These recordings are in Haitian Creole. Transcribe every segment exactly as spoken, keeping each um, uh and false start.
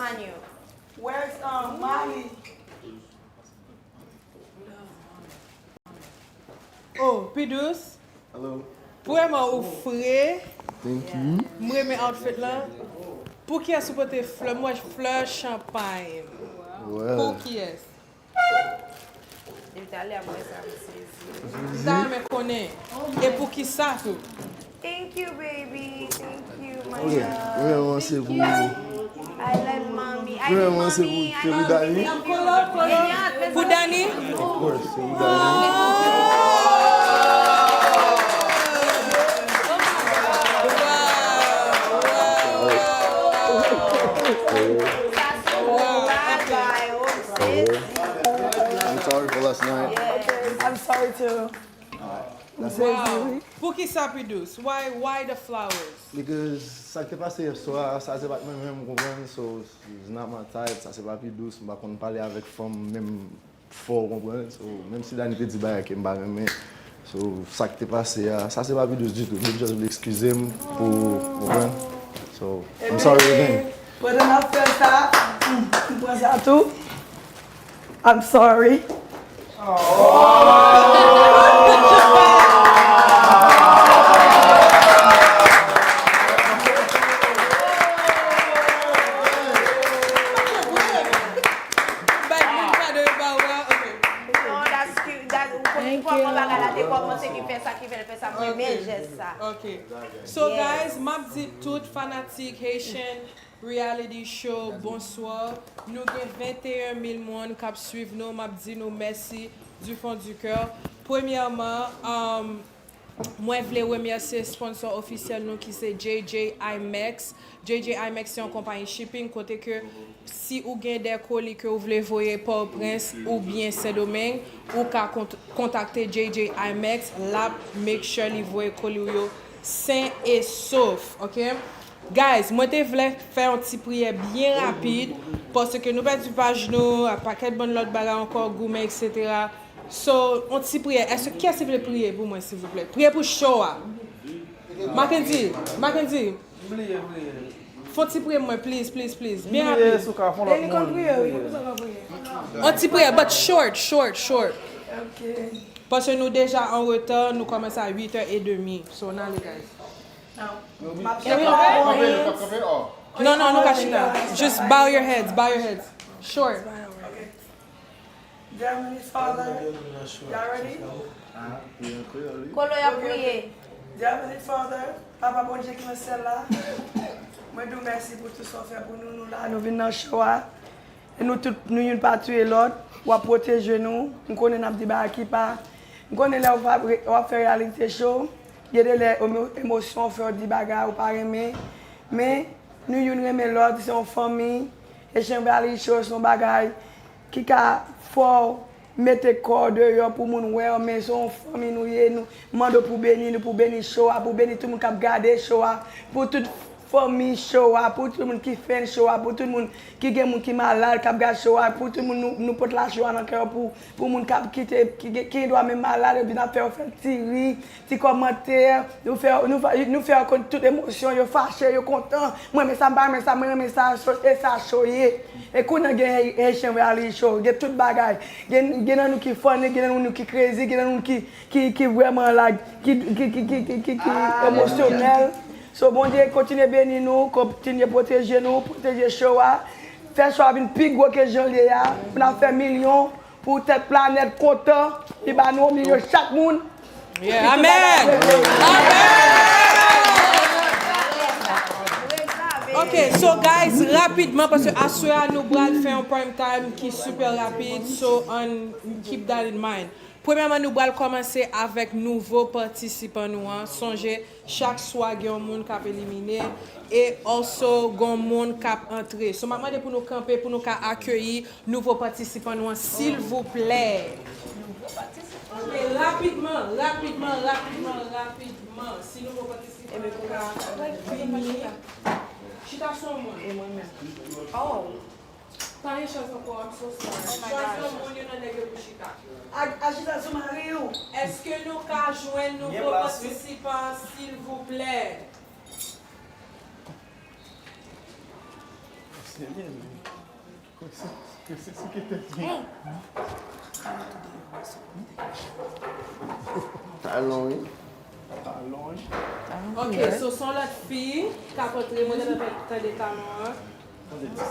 Where's um, Mali? Oh, Pidous. Hello. Vrèman, ou fre. Thank you. M renmen outfit lan. Pou kiyès ou pote flè? M wè flè chanpay. Well. Pou kiyès? Depi talè a m wè sa, m sezi. M ta renmen konnen. E pou ki sa tou? Thank you, baby. Thank you, my love. Ok, mwen se pou. I love mommy. I love mommy. I love mommy. Pou Dani? Of course, se pou Dani. Sa se yon bagay, oh, sezi. I'm sorry for last night. Yes. I'm sorry too. Wow. Pou ki sa, Pidous? Why, why the flowers? Because sa ki te pase yè swa, sa se pa t mwen menm, ou konprann? So, it's not my type, sa se pa Pidous, m pa konn pale avèk fanm menm fò, ou konprann? So, menm si Dani te di bagay ke m pa renmen, so, sa ki te pase a, sa se pa Pidous ditou, m te just vle eskize m pou, ou konprann? So, I'm sorry again. Pandan n ap fè sa, m pran sa tou. I'm sorry. Bay moun kado yo ba ou a, ok. Non, that's cute. That, ou konn kòman bagay la te kòmanse ki fè sa, ki fè l fè sa, m renmen jès sa. Ok. So, guys, m ap di tout fanatik Haitian Reality Show, bonswa. Nou gen venteyen mil moun k ap swiv nou. M ap di nou mèsi du fond du cœur. Premyèman, um, mwen vle remèsye sponsor ofisyèl nou ki se J J Imex. J J Imex se yon konpayi shipping kote ke si ou gen de koli ke ou vle voye Pòtoprens oubyen Sendomeng, ou ka kont-, kontakte J J Imex, l ap make sure li voye koli w yo sen e sof, ok? Guys, mwen te vle fè yon ti priyè byen rapid, paske nou pèdi paj nou, a pakèt bann lòt bagay ankò, goumen, et cetera. So, yon ti priyè. Èske, kiyès ki vle priye pou mwen, silvouplè? Priye pou show a. Mackendy, Mackendy. Fè yon ti priyè pou mwen, please, please, please. Byen rapid. Yon ti priyè, but short, short, short. Ok. Paske nou deja an reta, nou kòmanse a uit è edmi. So, n ale, guys. Non, non, nou ka chita. Just bow your heads, bow your heads. Short. Dear Heavenly Father, y'all ready? Kolo y ap priye. Dear Heavenly Father, Papa Bondye ki nan syèl la, mwen di w mèsi pou tout sa w fè pou nou, nou la, nou vin nan show a. E nou tout, nou youn pa tiye lòt, w ap pwoteje nou. M konnen n ap di bagay ki pa. M konnen lè w ap, w ap fè reality show, gen de lè emo-, emosyon fè w di bagay ou pa renmen. Men, nou youn renmen lòt, se yon fanmi. E Haitian Reality Show se yon bagay ki ka fè w mete kò w deyò pou moun wè w, men se yon fanmi nou ye, nou mande w pou beni nou, pou beni show a, pou beni tout moun k ap gade show a, pou tout fanmi show a, pou tout moun ki fan show a, pou tout moun ki gen moun ki malad k ap gade show a, pou tout moun nou, nou pote la show a nan kè yo pou, pou moun k ap kite, ki, ki, ki gen dwa menm malad, epi n ap fè yo fè ti ri, ti kòmantè, nou fè, nou fè, nou fè yo konn tout emosyon, yo fache, yo kontan, mwen renmen sa, m pa renmen sa, mwen renmen sa, so, e sa show ye. E kounye a gen Haitian Reality Show, gen tout bagay. Gen, gen nan nou ki funny, gen nan nou ki crazy, gen nan nou ki, ki, ki vrèman la, ki, ki emosyonèl. So, Bondye kontinye beni nou, kontinye pwoteje nou, pwoteje show a. Fè show a vin pi gwo ke jan l ye a. Pou n ap fè milyon, pou tèt planèt kontan. Li ba nou yon milyon chak moun. Yeah, amen. Amen. Ok, so guys, rapidman, paske aswè a nou pral fè yon prime time ki super rapid, so ann keep that in mind. Premyèman, nou pral kòmanse avèk nouvo patisipan nou an. Sonje, chak swa gen yon moun k ap elimine e also gen yon moun k ap antre. So, m ap mande pou nou kanpe pou nou ka akeyi nouvo patisipan nou an, silvouplè. Rapidman, rapidman, rapidman, rapidman. Si nouvo patisipan nou ka vini. Chita sou yon moun. E mwen menm. Oh. Pa gen chans ankò, I'm so sorry. Chwazi yon moun, youn nan nèg yo pou chita. A, a chita sou mari w. Èske nou ka jwenn nouvo patisipan, silvouplè? Talon, wi. Ok, so se yon lòt fi k ap antre, mwen gentan tande talon an. Bon, li ka,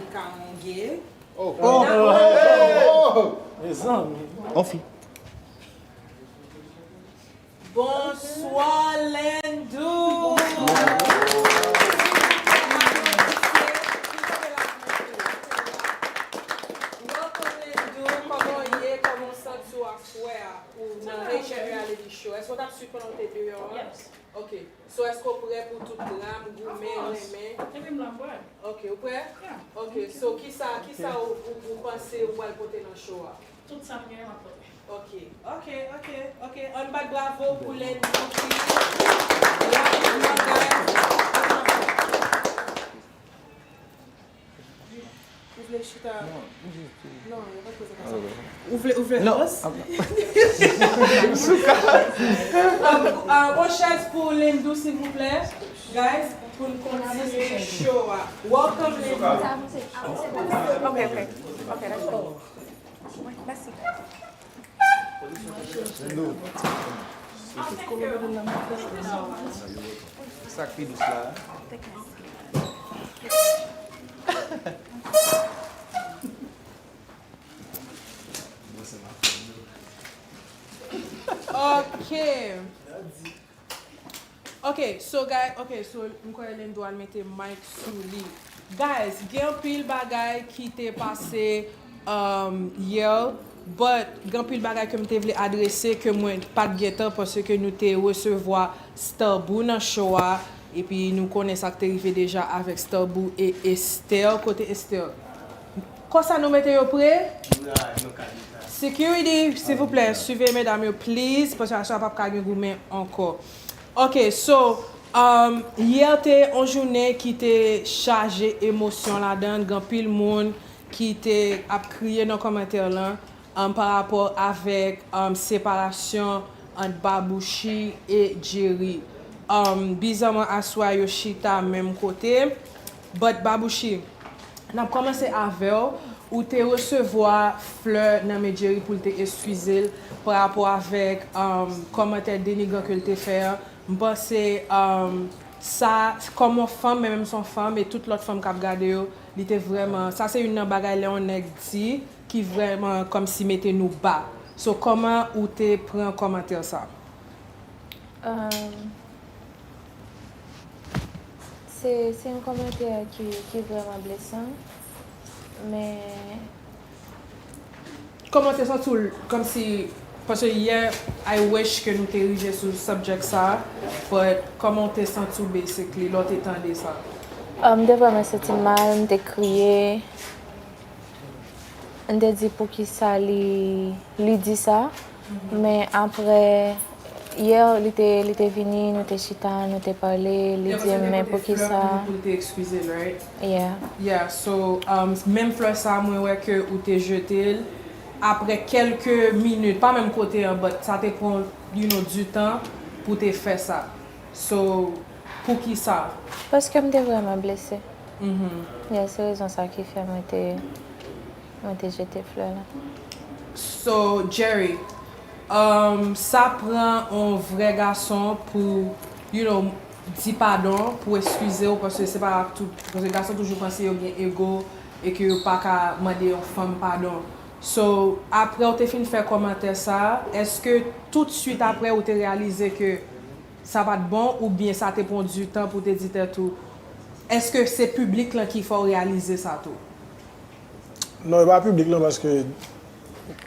li ka yon gay. Oh, oh, oh, oh. Mezanmi. On fi. Bonswa, Lendou! Welcome, Lendou. Kòman w ye? Kòman w santi w aswè a? Ou nan Haitian Reality Show. Èske w t ap swiv pandan w te deyò a? Yes. Ok. So, èske w prè pou tout dram, goumen, renmen? Epi m la, m prè. Ok, ou prè? Yeah. Ok, so, kisa, kisa ou, ou, ou panse ou pral pote nan show a? Tout sa m genyen, m ap pote. Ok, ok, ok, ok. Ann bat bravo pou Lendou ki rapidman, guys. Ou vle chita? Non, yo pa poze konsa. Ou vle, ou vle Non. Rose? Um, uh, on chèz pou Lendou, silvouplè. Guys, pou n kontinye show a. Welcome, Lendou. Ok, ok. Ok, let's go. Mèsi. Sa k pi dous la. Ok. Ok, so guys, ok, so m kwè Lendou al mete mic sou li. Guys, gen anpil bagay ki te pase, um, yè, but gen anpil bagay ke m te vle adrese ke mwen pa t gen tan paske nou te resevwa Starboo nan show a, epi nou konnen sa k te rive deja avèk Starboo e Esther. Kote Esther? Konsa nou mete yo pre? Security, silvouplè, siveye medam yo, please, paske aswè a p ap ka gen goumen ankò. Ok, so, um, yè te yon jounen ki te chaje emosyon ladan l, gen anpil moun ki te ap kriye nan kòmantè lan, um, pa rapò avèk, um, separasyon ant Babouchi e Jerry. Um, bizarman, aswè a yo chita menm kote. But Babouchi, n ap kòmanse avè w. Ou te resevwa flè nan men Jerry pou l te eskize l pa rapò avèk, um, kòmantè denigran ke l te fè an. M panse, um, sa, kòm yon fanm, men menm se yon fanm, e tout lòt fanm k ap gade yo, li te vrèman, sa se youn nan bagay lè yon nèg di ki vrèman kòmsi mete nou ba. So, kòman ou te pran kòmantè sa? Um, se, se yon kòmantè ki, ki vrèman blesan, men Kòman w te santi w, kòmsi, paske yè, I wish ke nou te rive sou subject sa, but kòman w te santi w basically lè w te tande sa? Ah, m te vrèman santi m mal, m te kriye. M te di poukisa li, li di sa. Men apre, yè, li te, li te vini, nou te chita, nou te pale, li di m, men poukisa. Pou l te eskize l, right? Yeah. Yeah, so, um, menm flè sa, mwen wè ke ou te jete l apre kèlke minit, pa menm kote an, but sa te pran, you know, du tan pou te fè sa. So, poukisa? Paske m te vrèman blese. Yeah, se rezon sa ki fè mwen te, mwen te jete flè la. So, Jerry, um, sa pran yon vrè gason pou, you know, di padon, pou eskize w, paske se pa tout, paske gason toujou panse yo gen ego e ke yo pa ka mande yon fanm padon. So, apre w te fin fè kòmantè sa, èske tout swit apre ou te reyalize ke sa pa t bon, oubyen sa te pran du tan pou te di tèt ou? Èske se piblik lan ki fè w reyalize sa tou? Non, e pa piblik lan, paske,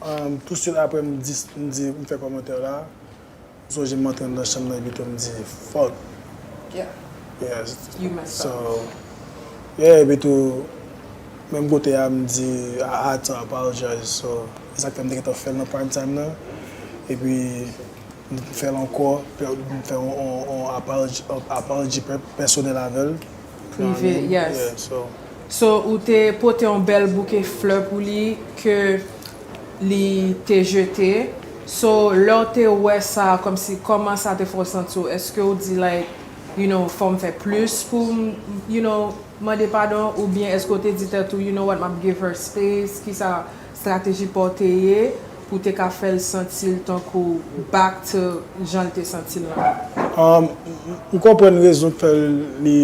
um, tou swit apre m di, m di, m fè kòmantè la, m sonje m antre anndan chanm nan, epi tou m di, fuck. Yeah. Yeah. You messed up. So, yeah, epi tou, menm kote a, m di, I had to apologize. So, e sa k fè m te gentan fè l nan prime time nan. Epi, m fè l ankò, m fè yon, yon, yon apology, apology pè-, pèsonèl avè l. Prive, yes. Yeah, so. So, ou te pote yon bèl bouke flè pou li ke li te jete. So, lè w te wè sa, kòmsi, kòman sa te fè w santi w? Èske w di, like, you know, fò m fè plis pou m, you know, mande padon, oubyen èske w te di tèt ou, you know what, m ap give her space, kisa estrateji pa w te ye pou w te ka fè l santi l tankou back to jan l te santi l lan? Um, m konprann rezon k fè li,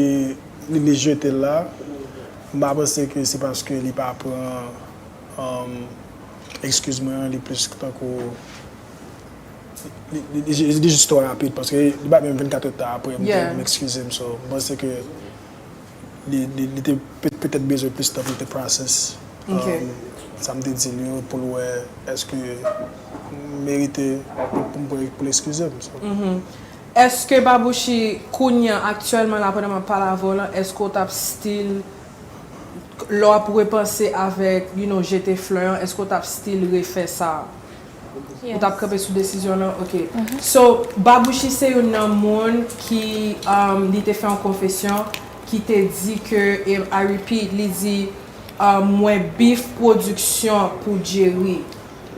li, li jete l la. M pa panse ke se paske li pa pran um, eskiz mwen an, li plis tankou li, li, li, li jis twò rapid paske li bat menm vennkat èdtan apre m te Yeah. m eskize m, so m panse ke li, li, li te pe- petèt bezwen plis tan pou l te process Ok. um, sa m te di l yo pou l wè èske m merite pou m pou l eskize m, so. Èske Babouchi kounye a aktyèlman la pandan m ap pale avè w lan, èske w t ap still lè w ap repanse avèk, you know, jete flè an, èske w t ap still refè sa? Ou t ap kanpe sou desizyon lan? Ok. So, Babouchi se youn nan moun ki um, li te fè yon konfesyon ki te di ke, e I repeat, li di um, mwen beef pwodiksyon pou Jerry.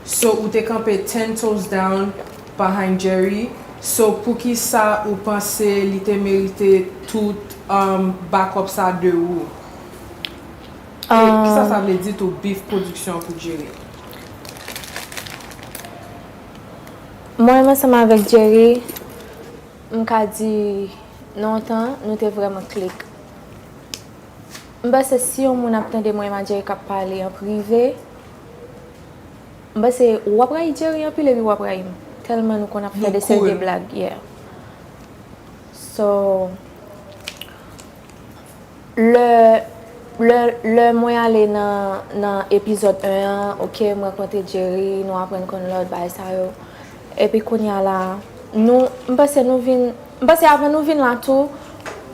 So, ou te kanpe ten toes down behind Jerry. So, poukisa ou panse li te merite tout um, backup sa de ou? E kisa sa vle di tou beef pwodiksyon pou Jerry? Mwen menm ansanm avèk Jerry, m ka di lontan nou te vrèman klik. M panse si yon moun ap tande mwen m a Jerry k ap pale an prive, m panse w ap rayi Jerry anpil epi w ap rayi m. Tèlman nou konn ap fè de seri de blag, yeah. So, lè lè lè mwen ale nan nan epizòd en an, ok, m rankontre Jerry, nou aprann konn lòt bagay sa yo. Epi kounye a la, nou m panse nou vin m panse avan nou vin la tou,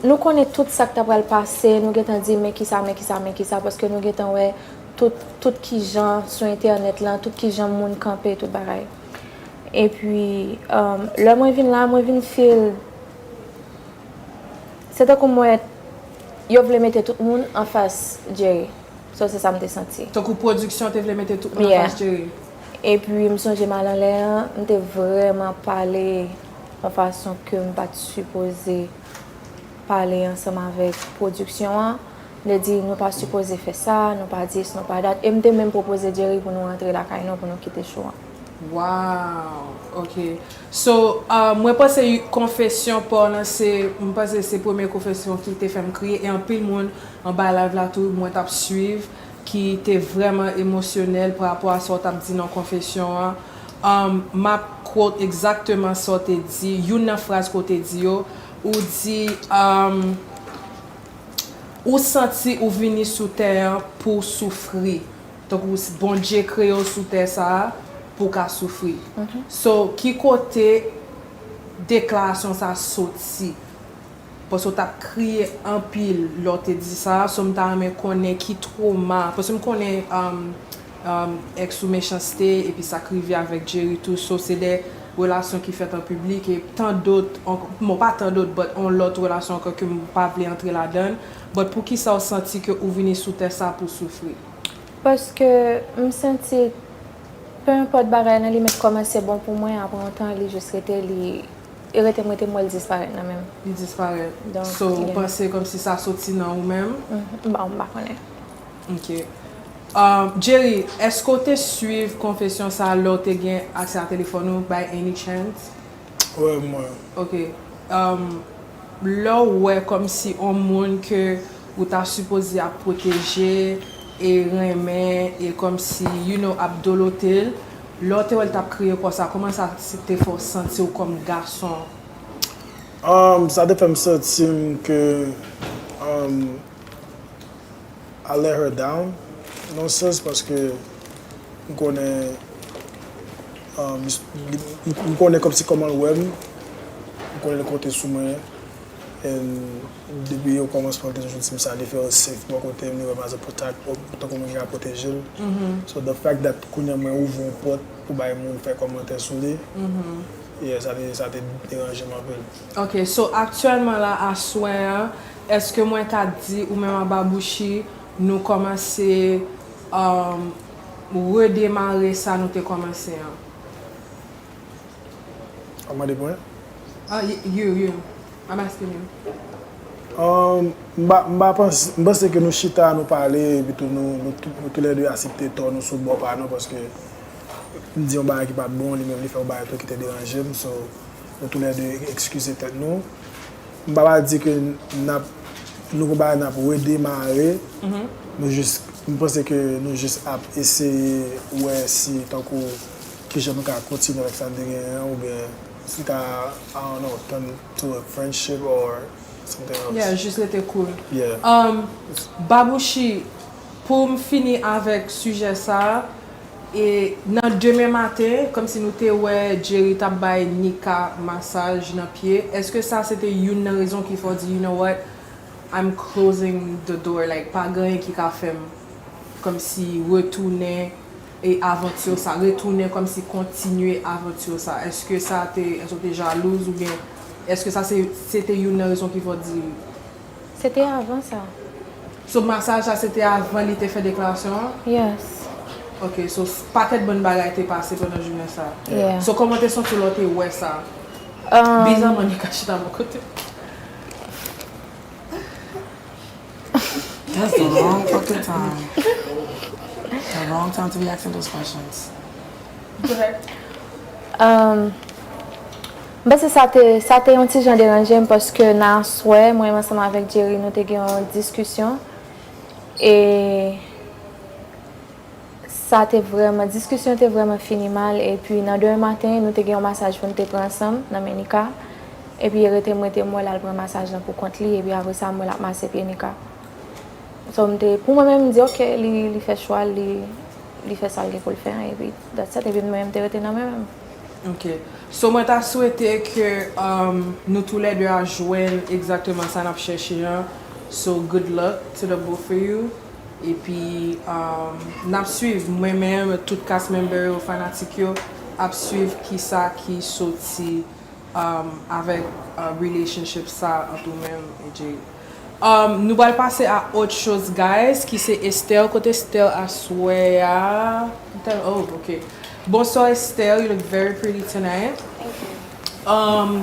nou konnen tout sa k ta pral pase, nou gentan di men kisa men kisa men kisa paske nou gentan wè tout tout kijan sou entènèt lan, tout kijan moun kanpe tout bagay. Epi um, lè mwen vin la, mwen vin feel se tankou m wè yo vle mete tout moun anfas Jerry. So se sa m te santi. Tankou pwodiksyon te vle mete tout moun anfas Jerry. Epi m sonje m al anlè an, m te vrèman pale yon fason ke m pa t sipoze pale ansanm avèk pwodiksyon an. M te di nou pa sipoze fè sa, nou pa dis, nou pa dat. E m te menm pwopoze Jerry pou nou rantre lakay nou, pou nou kite show an. Wow, ok. So, uh, mwen panse konfesyon pa w lan se, m panse se premye konfesyon ki te fè m kriye e anpil moun anba live la tou mwen t ap swiv ki te vrèman emosyonèl pa rapò a sa w t ap di nan konfesyon an. Um, m ap quote egzakteman sa w te di, youn nan fraz ke w te di yo, ou di um, ou santi ou vini sou tè an pou w soufri. Tankou Bondye kreye w sou tè sa a pou w ka soufri. So, ki kote deklarasyon sa a soti? Paske w t ap kriye anpil lè w te di sa, so m ta renmen konnen ki twoma, paske m konnen um, um, ex ou Mechanste epi sa k rive avèk Jerry tou, so se de relasyon ki fèt an piblik e tan dot, bon pa tan dot but on lòt relasyon ankò ke m pa vle antre ladan l, but poukisa w santi ke ou vini sou tè sa pou soufri? Paske m santi penenpòt bagay nan li mèt kòmanse bon pou mwen, apre yon tan li jis rete li e rete m rete m wè l disparèt nan men m. Li disparèt. So ou panse kòmsi sa soti nan ou menm? M pa m pa konnen. Ok. Um, Jerry, èske w te swiv konfesyon sa a lè w te gen aksè a telefòn ou by any chance? Wi, mwen. Ok. Um, lè w wè kòmsi on moun ke ou ta sipoze ap pwoteje e renmen e kòmsi, you know, ap dolote l, lè w te wè l t ap kriye konsa, kòman sa te fè w santi w kòm gason? Um, sa te fè m santi m ke um, I let her down nan yon sans paske m konnen um, m konnen kòmsi kòman l wè m, m konnen l konte sou mwen. And depi o kòmansman l te toujou di m sa, li feel safe bò kote m, li wè m as a protect, tankou moun ki ka pwoteje l. So the fact that kounye a mwen ouvri yon pòt pou bay moun fè kòmantè sou li, yeah, sa te sa te deranje m anpil. Ok, so aktyèlman la aswè an, èske mwen ka di ou menm a Babouchi nou kòmanse um, redemare sa nou te kòmanse an? W ap mande pou mwen? Ah, y- you, you. I'm asking you. Um, m pa, m pa panse, m panse ke nou chita, nou pale, epi tou nou, nou, tou- nou toulède aksepte tò nou sou bò pa nou, paske m di yon bagay ki pa t bon, li menm li fè yon bagay tou ki te deranje m, so nou toulède ekskize tèt nou. M pa pral di ke n ap, nou gon bagay n ap redemare, nou jis, m panse ke nou jis ap eseye wè si tankou kijan nou ka kontinye avèk sa n te genyen an, oubyen si ta, I don't know, turn to a friendship or something else. Yeah, jis rete cool. Yeah. Um, Babouchi, pou m fini avèk sijè sa, e nan demen maten, kòmsi nou te wè Jerry t ap bay Nika masaj nan pye, èske sa se te youn nan rezon ki fè w di, you know what, I'm closing the door, like, pa gen anyen ki ka fè m kòmsi retounen e avanti sa, retounen kòmsi kontinye avanti sa. Èske sa te, èske w te jalouz oubyen èske sa se, se te youn nan rezon ki fè w di? Se te avan sa. So masaj la se te avan li te fè deklarasyon an? Yes. Ok, so s- pakèt bon bagay te pase pandan jounen sa. Yeah. So kòman te santi w lè w te wè sa? Um, Bizarman, Nika chita bò kote. That's the wrong fucking time. The wrong time to be asking those questions. Go ahead. Um, m panse sa te, sa te yon ti jan deranje m paske nan aswè, mwen menm ansanm avèk Jerry, nou te gen yon diskisyon. E sa te vrèman, diskisyon te vrèman fini mal. Epi nan demen maten, nou te gen yon masaj pou n te pran ansanm nan men Nika. Epi e rete m rete m wè l al pran masaj lan pou kont li. Epi apre sa, m wè l ap mase pye Nika. So, m te, pou mwen menm, m di, ok, li, li fè chwa l, li, li fè sa l gen pou l fè an, epi that's it, epi mwen menm, m te rete nan mwen menm. Ok. So, mwen ta swete ke um, nou toulède a jwenn egzakteman sa n ap chèche an. So, good luck to the both of you. Epi, um, n ap swiv, mwen menm, tout cast member yo, fanatik yo, ap swiv kisa ki soti um, avèk uh, relationship sa ant ou menm e Jay. Um, nou pral pase a autre chose, guys, ki se Esther. Kote Esther aswè a? Esther, oh, ok. Bonsoir Esther, you look very pretty tonight. Um,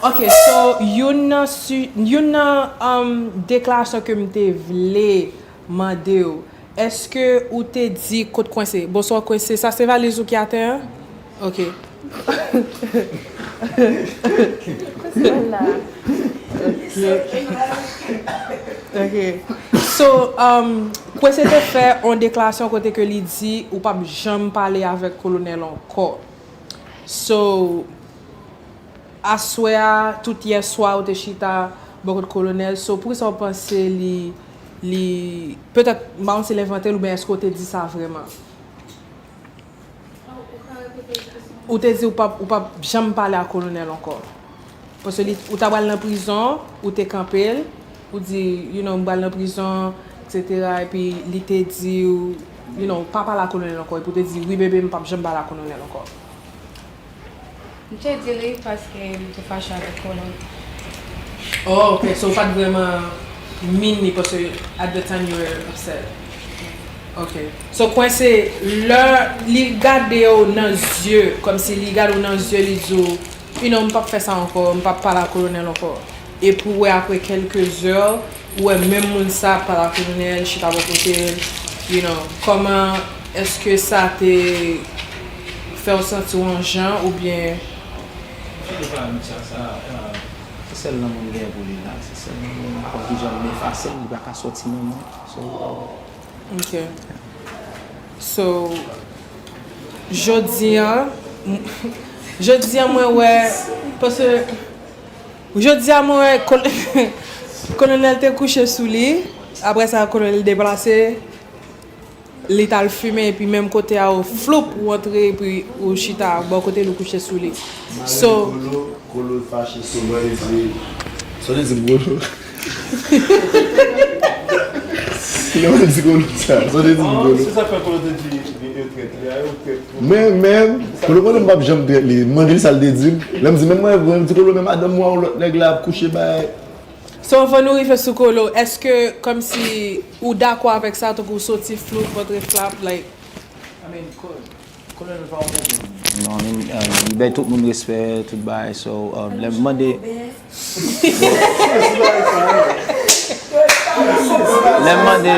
ok, so youn nan su- youn nan um, deklarasyon ke m te vle mande w, èske ou te di kot Kwense? Bonswa Kwense, sa se valiz ou ki atè an? Ok. Voilà. Ok. So, um, Kwense te fè yon deklarasyon kote ke li di ou p ap janm pale avèk kolonèl ankò. So, aswè a, tout yèswa ou te chita bò kot kolonèl. So, poukisa w panse li, li, petèt, m pa konn si l envante l oubyen èske w te di sa vrèman? Ou te di ou p ap, ou p ap janm pale ak kolonèl ankò. Paske li, ou ta pral nan prizon, ou te kanpe l, ou di, you know, m pral nan prizon, et cetera. Epi li te di w, you know, pa pale ak kolonèl ankò. Epi ou te di, wi, bebe, m p ap janm pale ak kolonèl ankò. M te di li paske m te fache avèk Colonel. Oh, ok. So, ou pa t vrèman mean li paske at the time you were upset. Ok. So, Kwense, lè li gade w nan zye, kòmsi li gade w nan zye, li di w, you know, m p ap fè sa ankò, m p ap pale ak kolonèl ankò. Epi w wè apre kèlke zè, ou wè menm moun sa ap pale ak kolonèl, chita bò kote l, you know, kòman, èske sa te fè w santi w yon jan oubyen? Fè de pa sa, sa, se sèl lanmou m gen pou li la, se sèl lanmou m, kòm ki jan m efase l, li pa ka sòti nan mwen. So, Ok. So, jodi a, jodi a mwen wè, paske jodi a mwen wè kol- kolonèl te kouche sou li, apre sa kolonèl deplase, li t al fimen, epi menm kote a ou floup, ou antre, epi ou chita bò kote l, ou kouche sou li. So, Kolo, Kolo fache sou mwen, li di, sa w te di m Kolo? Lè w te di Kolo sa, sa w te di m Kolo? Se sa fè Kolo te di li retrèt, li a retrèt. Men, men, Kolo konnen m p ap janm trèt li. M mande l sa l te di m. Lè m di, men mwen, mwen di Kolo, men madanm mwen, yon lòt nèg la ap kouche bay. So, anvan nou rive sou Kolo, èske kòmsi ou dakò avèk sa, tankou w soti floup, antre flap, like, I mean, cool. Non, li, uh, li bay tout moun respè, tout bagay, so, uh, lè m mande, lè m mande,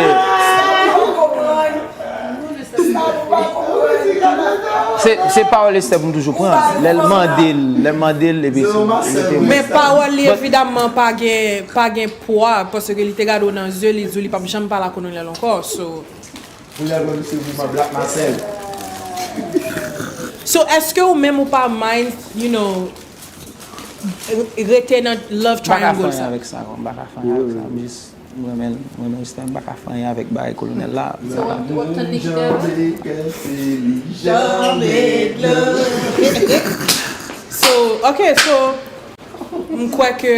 se, se pawòl Esther pou m toujou pran, lè l mande l, lè m mande l, epi se, mete. Men pawòl li, evidaman, pa gen, pa gen pwa, paske li te gade w nan zye, li di w li p ap janm pale ak Kolonèl ankò, so. Pou lè vre misye vin pran Black Marcel. So, èske ou menm ou pa mind, you know, rete nan love triangle sa? M pa ka fè anyen avèk sa, non. M pa ka fè anyen avèk sa. M jis, mwen renmen, mwen renmen Esther, m pa ka fè anyen avèk bagay Kolonèl la. Sa pa. Jan Baker, se li, Jan Baker. So, ok, so, m kwè ke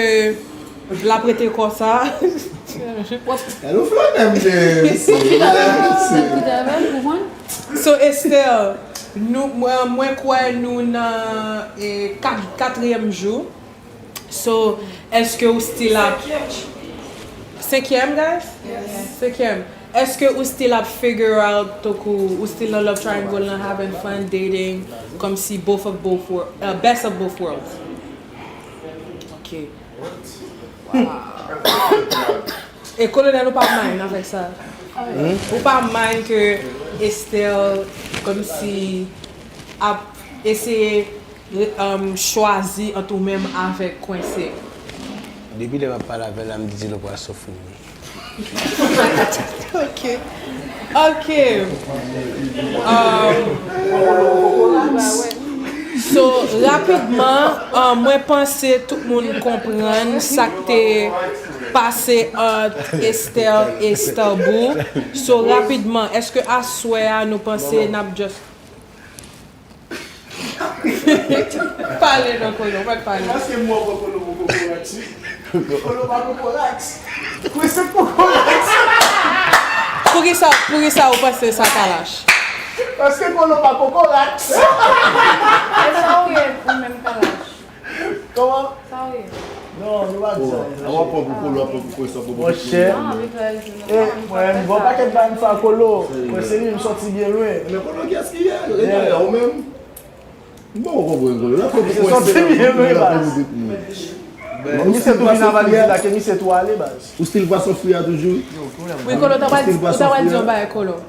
l ap rete konsa. Gade yon flannè m gen, mesye. Gade, mesye. So, Esther, nou, mwen, mwen kwè nou nan, eh, kat, katriyèm jou. So, èske ou still ap... Senkyèm, guys? Yes. Senkyèm. Èske ou still ap figure out, tankou, ou still nan love triangle nan, having fun, dating, kòmsi both of both wor-, uh, best of both worlds? Ok. Wow. E Kolonèl, ou pa mind avèk sa? Ou pa mind ke Esther, kòmsi, ap eseye, um, chwazi ant ou menm avèk Kwense? Depi lè m ap pale avè l la, m di l ou pral soufri wi. Ok. Ok. Um, so, rapidman, um, mwen panse tout moun konprann sa k te pase ant Esther e Starbou. So, rapidman, èske aswè a nou panse n ap just Pale non, Kolo, pa t pale. Paske m wè Kolo poko kokorat. Kolo pa kokorat. Kolo se kokorat. Poukisa, poukisa ou panse sa, Kalash? Paske Kolo pa kokorat. E sa ou ye ou menm, Kalash? Kòman? Sa w ye? Non, nou pa di sa. An w ap pran pou Kolo, ap pran pou Kolo, sa pran pou Kolo. Monchè. E, mwen, bon pakèt bagay m fè a Kolo. Mwen, se li, m sòti byen lwen. Men Kolo, kiyès ki ye? Rete la, ou menm? M poko konprann Kolo. L ap pran pou Kolo, se sòti byen lwen, baz. Misye tou vin avalize la, ke misye tou ale, baz. Ou still pa sòfri a toujou? Wi, Kolo, ou ta pral di yon bagay, Kolo.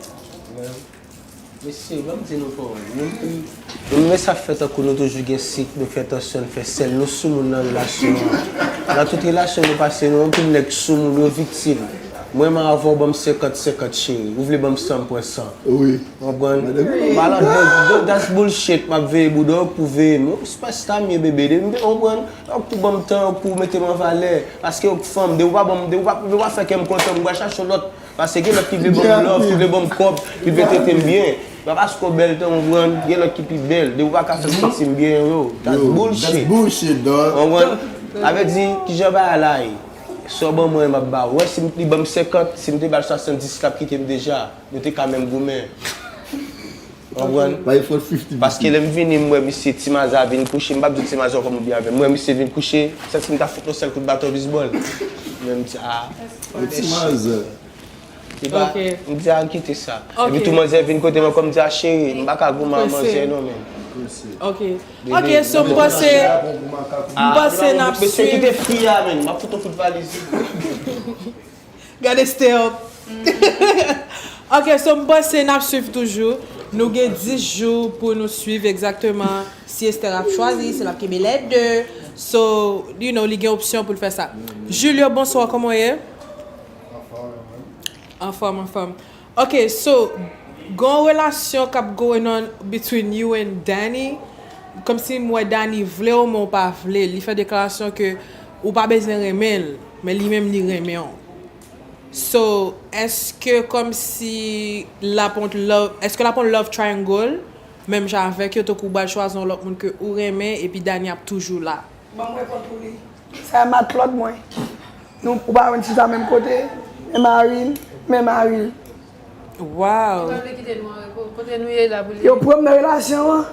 Mesye, ban m di nou fò, nou menm, nou menm sa fè tankou nou toujou gen sik, nou fè tansyon, n fè sèl, nou soumoun nan relasyon an. Nan tout relasyon nou pase, nou anpil nèg soumoun, yo viktim. Mwen menm avè w, ban m senkant senkant cheri. Ou vle ban m san, m pran san. Wi. Ou konprann? Madanm. Malandren, don't, don't, that's bullshit, m ap veye bouda w pou veye m. Ou se pa sta m ye, bebe, de, ou konprann? Donk, pou ban m tan, pou mete m an valè. Paske ou k fanm, de ou pa ban m, de ou pa, de ou pa fè kè m kontan, m pral chache yon lòt. Paske gen lòt ki vle ban m love, ki vle ban m kòb, ki vle trete m byen. Pa paske w bèl tan, ou konprann, gen lòt ki pi bèl. Depi w pa ka fè m santi m byen, yo, that's bullshit. That's bullshit, dog. Ou konprann? Sa vle di, kijan bagay la ye? Sa w ban mwen, m ap ba w. Wè, si m, li ban m senkant, si m te ba l swasanndis, l ap kite m deja. Nou te ka menm goumen. Ou konprann? Paske lè m vini, m wè misye Ti Maza vin kouche, m p ap di Ti Maza kòman oubyen avè m. M wè misye vin kouche, santi m ta fout yon sèl kout baton bizbòl. Men m di, a. Ti Maza. Li pa, m di, a, n kite sa. Epi tou manzè vin kote m ankò, m di, a, cheri, m pa ka goumen ak manzè non, men. Ok. Ok, so m panse, m panse n ap swiv. Mesye, kite fi a, men. M ap fout yon kout valiz. Gade Steph. Ok, so m panse n ap swiv toujou. Nou gen dis jou pou nou swiv egzakteman si Esther ap chwazi, si l ap kenbe lè de. So, you know, li gen opsyon pou l fè sa. Julio, bonswa, kòman w ye? Anfòm, anfòm. Ok, so, gen yon relasyon k ap going on between you and Danny. Kòmsi m wè Danny vle w, men w pa vle l. Li fè deklarasyon ke ou pa bezwen renmen l, men li menm li renmen w. So, èske kòmsi l ap yon love, èske l ap yon love triangle, menm jan avèk yo, tankou w pral chwazi yon lòt moun ke ou renmen, epi Danny ap toujou la? Ban m reponn pou li. Sa e matlòt mwen. Nou, ou pa wè n chita menm kote, men mari l, men mari l. Wow. Li pa vle kite nou an repo. Kote nou ye la pou li. Yo pran m nan relasyon an.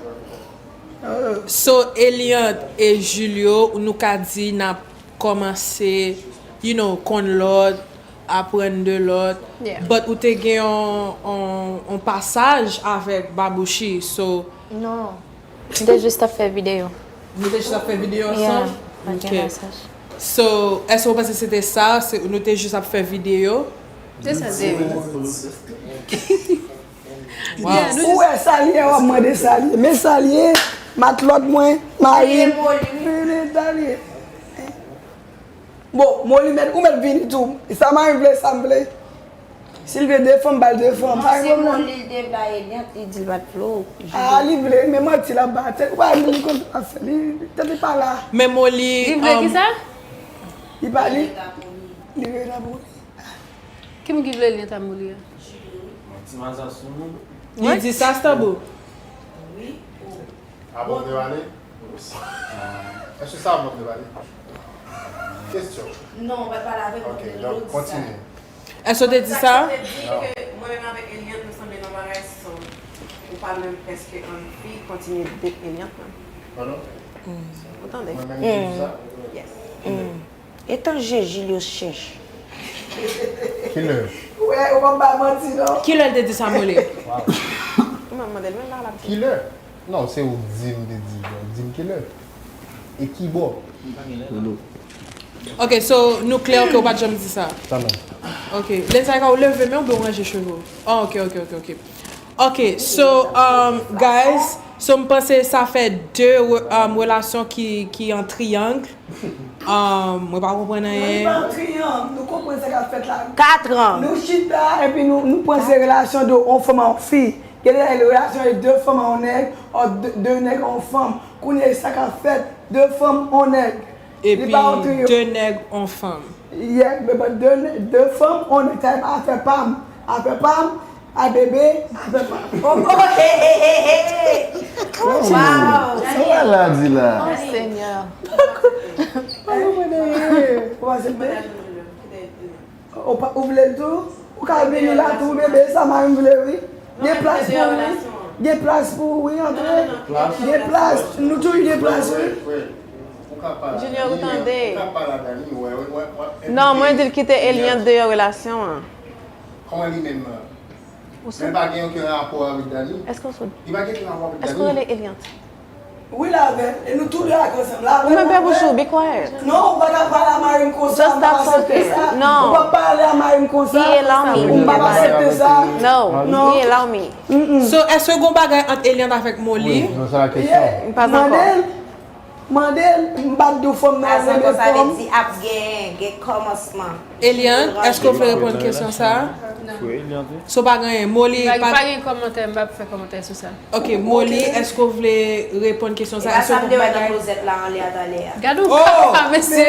So, Eliante e Julio, nou ka di n ap kòmanse, you know, konn lòt, aprann de lòt. Yeah. But ou te gen yon, yon, yon pasaj avèk Babouchi. So, Non. M te jis ap fè videyo. nou te jis ap fè videyo Yeah. ansanm? Pa gen Ok. pasaj. So, èske w panse se te sa? Se, nou te jis ap fè videyo? Se sa se. Wow. Ou wè sa l ye, w ap mande sa l ye. Men sa l ye, matlòt mwen, mari m. Men sa l ye. Bon, Moli mèt, ou mèt vini tou. Sa mari m vle, sa m vle. Si l vle de fanm, ba l de fanm. Pa gen pwoblèm. Li te bay Eliante, li di l pa t vle w. Ah, li vle, men manti l ap bay. Ou pa li konn afè li, tèt li pa la. Men Moli. Li vle ki sa? Li pa li. Li vle nan pou li. Ki moun ki vle li antanm li a? Ti maza sou nou. Li di sa, Stanbou? Abòne ale. Èske sa abòne ale? Kestyon. Non, ou pa pale avèk Ok, donk kontinye. Èske w te di sa? Sa vle di ke mwen menm avèk Eliante nou sanble nan bagay san ou pa menm prèske anvi kontinye date Eliante nan. Pardon? Ou tande? Mwen menm ki di sa? Yes. Etan je Jilyo chèch. Kilè? Wè, ou pa bay manti non. Kilè l te di sa, Moli? Mwen mande l menm la l ap di. Kilè? Non, se ou k di m te di. Donk, di m kilè. E ki bò? Ok, so nou klè ke w pa t janm di sa? Sa menm. Ok. Lensa ka ou leve men w oubyen w ranje cheve w? Oh, ok, ok, ok, ok. Ok, so, um, guys, so m panse sa fè de re- um, relasyon ki, ki an triyang. Um, mwen pa konprann Li anyen. pa an triyang, nou konprann sa k ap fèt la. Katran. Nou chita, epi nou, nou panse relasyon de yon fanm a yon fi. Gen de relasyon e de fanm a yon nèg, o de, de nèg a yon fanm. Kounye sa k ap fèt, de fanm, yon nèg. Li pa yon Epi triyo. De nèg, yon fanm. Yeah, men bon, de, nè- de fanm, yon nèg, sa e pa afè pa m. Afè pa m, a bebe, afè pa m. Oh, oh, hey, hey, hey, hey. Wow. Sa w la di la? Oh, Senyè. Ou pa se bebe? Ou pa- ou vle l tou? Ou ka vini la tou, bebe, sa mari m vle, wi. Gen plas pou ou, wi. Gen plas pou ou, wi, antre. Gen plas, nou toujou gen plas, wi. Junior, ou tande? Non, mwen di l kite Eliante deyò relasyon an. Kòman li menm? Ou Men pa gen okenn rapò avèk Dani. Èske w sou? Li pa gen okenn rapò avèk Dani. Èske w rele Eliante? Wi, la avè m. E nou tou de ak ansanm. La avè m. Ou menm pè bouch ou, be quiet. Non, ou pa ka pale a mari m konsa, m pa aksepte sa. Non. Ou pa pale a mari m konsa. He allow me. M pa aksepte sa. No, Non. He allow me. So, èske gon bagay ant Eliante avèk Moli? Non, se la kesyon. Pas ankò. Mande l. Mande l. M pa t di w fanm nan renmen fanm. Di ap gen, gen kòmansman. Eliante, èske w vle reponn kesyon sa a? So pa gen anyen. Moli, Pa pa gen kòmantè, m pa fè kòmantè sou sa. Ok, Moli, èske w vle reponn kesyon sa a? Èske w gen bagay? Klozèt la anlè a talè a. Gad ou pa mesye.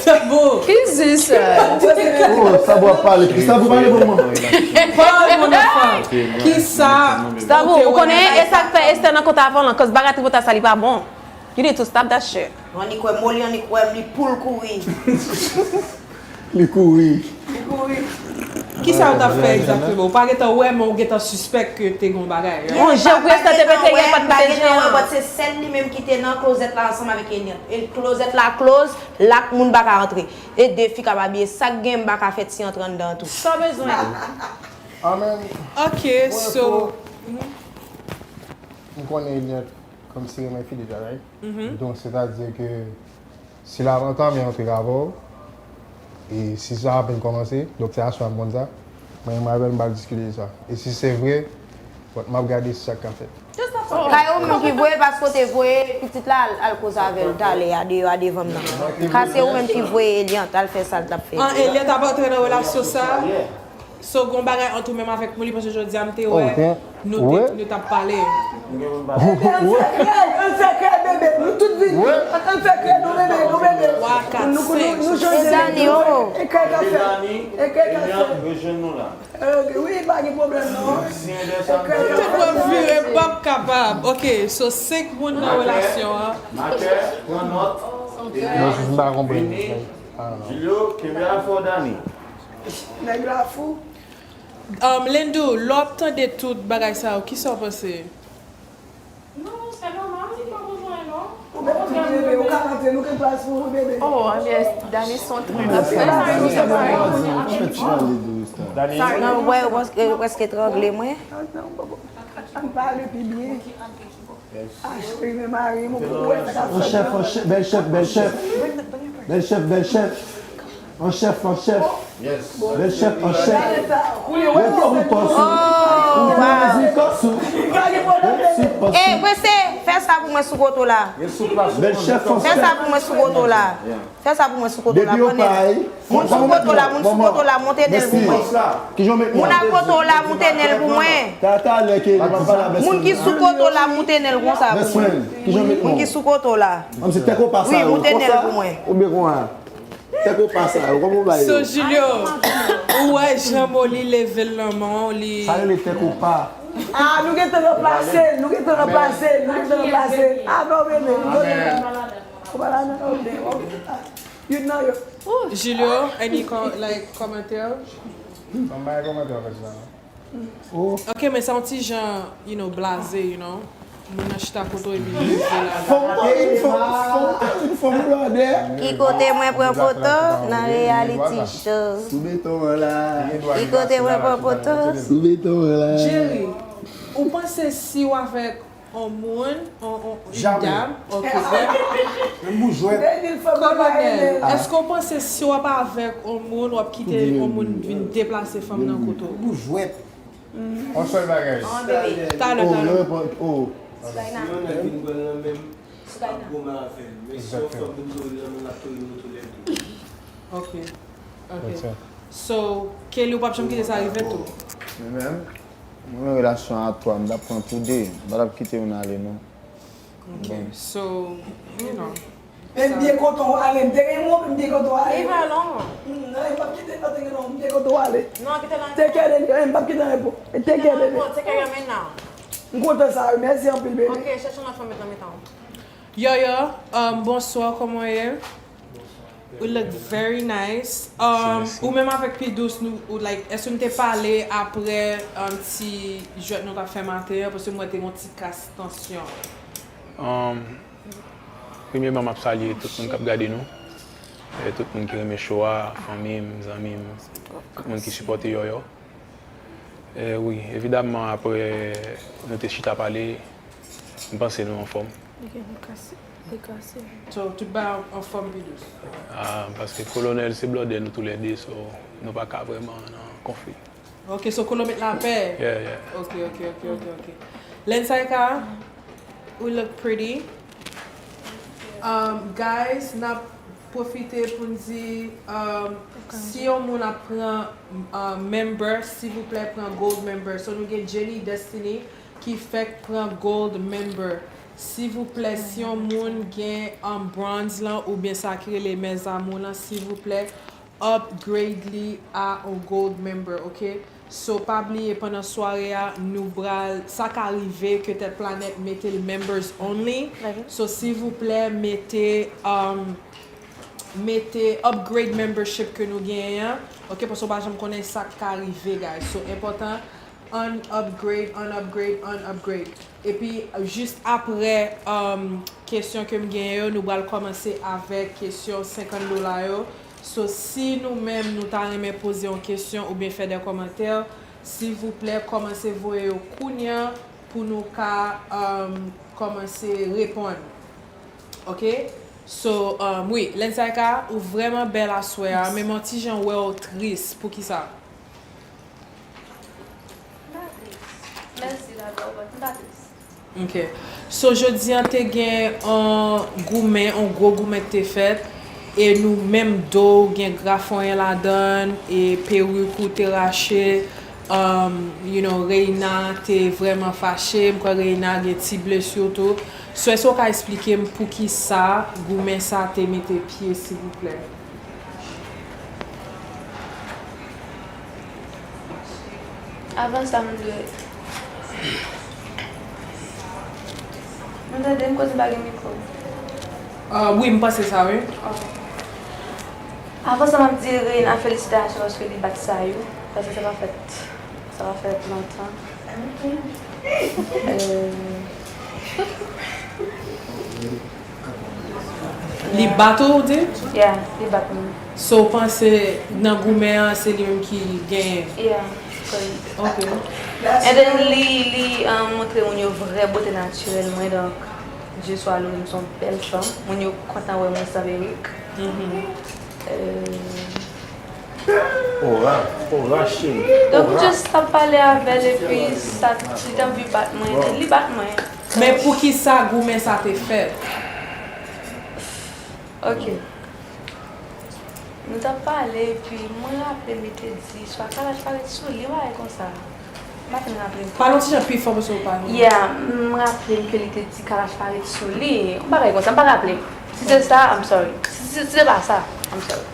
Sa bon. Ki zi sa? Oh, sa bon ap pale. Sa bon pale pou mwen. Pale, mon enfant. Ki sa? Stanbou, ou konnen e sa k fè Esther nan kont avan lan, cause bagay tripotay sa li pa bon. You need to stop that shit. Annik wè Moli, annik wè m, li poul kouri. Li kouri. Ki sa yo t ap fè egzakteman? Ou pa gentan wè, men ou gentan sispèk ke te gen yon bagay. Yon jan pou Esther te pete, gen pa t pete jan. But se sèl li menm ki te nan klozèt la ansanm avèk Eliante. E klozèt la close, la moun pa ka antre. E de fi ka pa bliye sa k gen, m pa ka fè ti antre anndan tou. Sa w bezwen? Amen. Ok, so. M konnen Eliante kòmsi renmen fi deja, right? Donk, sètadi ke si l ap antanmen yon trik avè w, e si sa apèn kòmanse, donk se aswè a m konn sa, mwen menm avè l m pral diskite de sa. E si se vre, but m ap gade sa k ka fèt. Ka yo menm ki voye l paske w te voye pitit la al, al koze avè l talè a deyò a devan m nan. Ka se ou menm ki voye Eliante al fè sa l t ap fè. An Eliante ap antre nan relasyon sa? So, gon bagay ant ou menm avèk Moli, paske jodi a m te wè nou te, nou t ap pale. An sekrè, an sekrè, bebe. Nou tout vini. An sekrè, nou bebe, nou bebe. Nou, nou, nou chanje. E kè k ap fè. E kè k ap fè. Wi, pa gen pwoblèm non. Tout mwen vire, p ap kapab. Ok, so senk moun nan relasyon an. Makè, pran nòt. Mwen jis m pa konprann. Julio, kenbe afè w Dani. Nèg la fou. Um, Lendou, lè w ap tande tout bagay sa yo, kisa w panse? Non, se nòmal, li pa bezwen non. Ou menm tou bebe, ou ka Nou gen plas pou ou, bebe. Oh, yes, Dani son trè. Dani. Nan, wè, ou prèske, ou prèske trangle mwen. Ann pale pi byen. Ah, cheri, men mari m, ou wè sa k ap fèt. An chèf, an chèf, bèl chèf, bèl chèf. Bèl chèf, bèl chèf. An chèf, an chèf. Bèl chèf, an chèf. Rete sou pòs ou. Ou pa rezi kòs ou. Rete sou pòs ou. Eh, prese, fè sa pou mwen sou kote w la. Bèl chèf, an chèf. Fè sa pou mwen sou kote w la. Fè sa pou mwen sou kote w la, pran nèl. Moun sou kote w la, moun sou kote w la, monte nèl pou mwen. Moun ak kote w la, monte nèl pou mwen. Talè ke nou pa pale a bèswen. Moun ki sou kote w la, monte nèl konsa pou mwen. Moun ki sou kote w la. Wi, monte nèl pou mwen. Oubyen konsa. Tèt ou pa sa, ou konprann bagay yo. So, Julio, ou wè jan Molly leve l nan men w, li. Sa rele tèt ou pa. Ah, nou gentan ranplase l, nou gentan ranplase l, nou gentan ranplase l. Ah non, bebe, nou gentan. Ou pa la, non, ok, ok. Ah, you know, yo. Julio, any com like, kòmantè? Ban m bay kòmantè, an fèt, sa. Oh. Ok, men sa yon ti jan, you know, blaze, you know. Moun nan chita kote w epi li leve la. Fò m ta vin fò m, fò m ta vin fò m blòdè. Ki kote mwen pran foto nan reality show? Sou beton an la. Ki kote mwen pran foto? Sou beton an la. Jerry, ou panse si w avèk on moun, on, on, une dame, ok, Kolonèl, èske w panse si w ap avèk on moun, w ap kite on moun vin deplase fanm nan kote w? Yon sèl bagay. Talè, talè. Si yon nèg vin pran l nan men m, m ap goumen avè l. Men si yon fanm vin pran l nan men l, l ap touye nou toulède. Ok. Ok. So, Kelly, ou p ap janm kite sa rive tou? Mwen menm, mwen menm relasyon a twa, m t ap pran tou de. M pa t ap kite youn ale, non. Ok. So, you know. Men m byen kontan w ale, m te gen yon, m byen kontan w ale. Leave her alone. Mm, non, m p ap kite l, pa te gen non, m byen kontan w ale. Non, kite l. Take care, baby. M p ap kite l pou. Take care, baby. Take care your man now. M kontan sa, wi. Mèsi anpil, baby. Ok, chèche yon lòt fanm met nan mitan w. Yoyo, um, bonswa, kòman w ye? You look very nice. Um, ou menm avèk Pidous, nou, ou, like, èske nou te pale apre, um, ti jwèt nou t ap fè maten an? Paske mwen te gen yon ti kas tansyon. Um, premyèman, m ap salye tout moun k ap gade nou. E tout moun ki renmen show a, fanmi m, zanmi m, tout moun ki sipòte Yoyo. Eh, wi, evidamman, apre nou te chita pale, m panse nou anfòm. Ok, nou kase, deklase. So, tout bagay anfòm, Pidous? Ah, paske Kolonèl se blòdè nou toulède, so, nou pa ka vrèman nan konfli. Ok, so, Kolo met lapè? Yeah, yeah. Ok, ok, ok, ok, ok. Lensayka, we look pretty. Um, guys, n ap pwofite pou n di, um, si yon moun ap pran, um, member, silvouplè pran gold member. So, nou gen Jenny Destiny ki fèk pran gold member. Silvouplè, si yon moun gen, um, bronze lan oubyen sa ki rele mes amours lan, silvouplè, upgrade li a on gold member, ok? So, pa bliye, pandan sware a, nou pral, sa ka rive ke tèt planèt mete l members only. So, silvouplè, mete, um, mete upgrade membership ke nou genyen an, ok? Paske w pa janm konnen sa k ka rive, guys. So, enpòtan, ann upgrade, ann upgrade, ann upgrade. Epi, jis apre, um, kesyon ke m genyen yo, nou pral kòmanse avèk kesyon senkant dola yo. So, si nou menm nou ta renmen poze yon kesyon oubyen fè de kòmantè, silvouplè, kòmanse voye yo kounye a pou nou ka, um, kòmanse reponn. Ok? So, um, wi, Lensayka, ou vrèman bèl aswè a, men m yon ti jan wè w tris. Poukisa? M pa tris. Mèsi, Dadou, m pa tris. Ok. So, jodi a te gen yon goumen, yon gwo goumen k te fèt, e nou menm do gen grafonyen ladan l, e perik ou te rache, um, you know, Reina te vrèman fache, m kwè Reina gen ti blesi tou. So, èske w ka eksplike m poukisa goumen sa te mete pye, silvouplè? Avan sa, m dwe. Nou tande m koz m pa gen mikwo? Ah, wi, m panse sa, wi. Ok. Avan sa, m ap di Reina felisitasyon paske li bat Sayou, paske sa pa fèt, sa pa fèt lontan. Ok. Euh, Li bat ou, ou di? Yeah, li bat mwen. So, w panse nan goumen an, se li menm ki genyen? Yeah, cause Ok. And then li, li um, montre moun yo vrè bote natirèl mwen, donk, Dieu soit loué, m se yon bèl fanm. Moun yo kontan wè mwen san perik. Euh, Ora, ora cheri. Donk, m just t ap pale avè l, epi sa, li t anvi bat mwen, li bat mwen. Men poukisa goumen sa te fèt? Ok. Nou t ap pale, epi mwen raple m li te di, swa kalach pa ret sou li, yon bagay konsa. M pa fin raple m. Pale yon ti jan pi fò paske w pa. Yeah, m raple m ke li te di kalach pa ret sou li, yon bagay konsa, m pa raple m. Si se sa, I'm sorry. Si, si, si se pa sa, I'm sorry.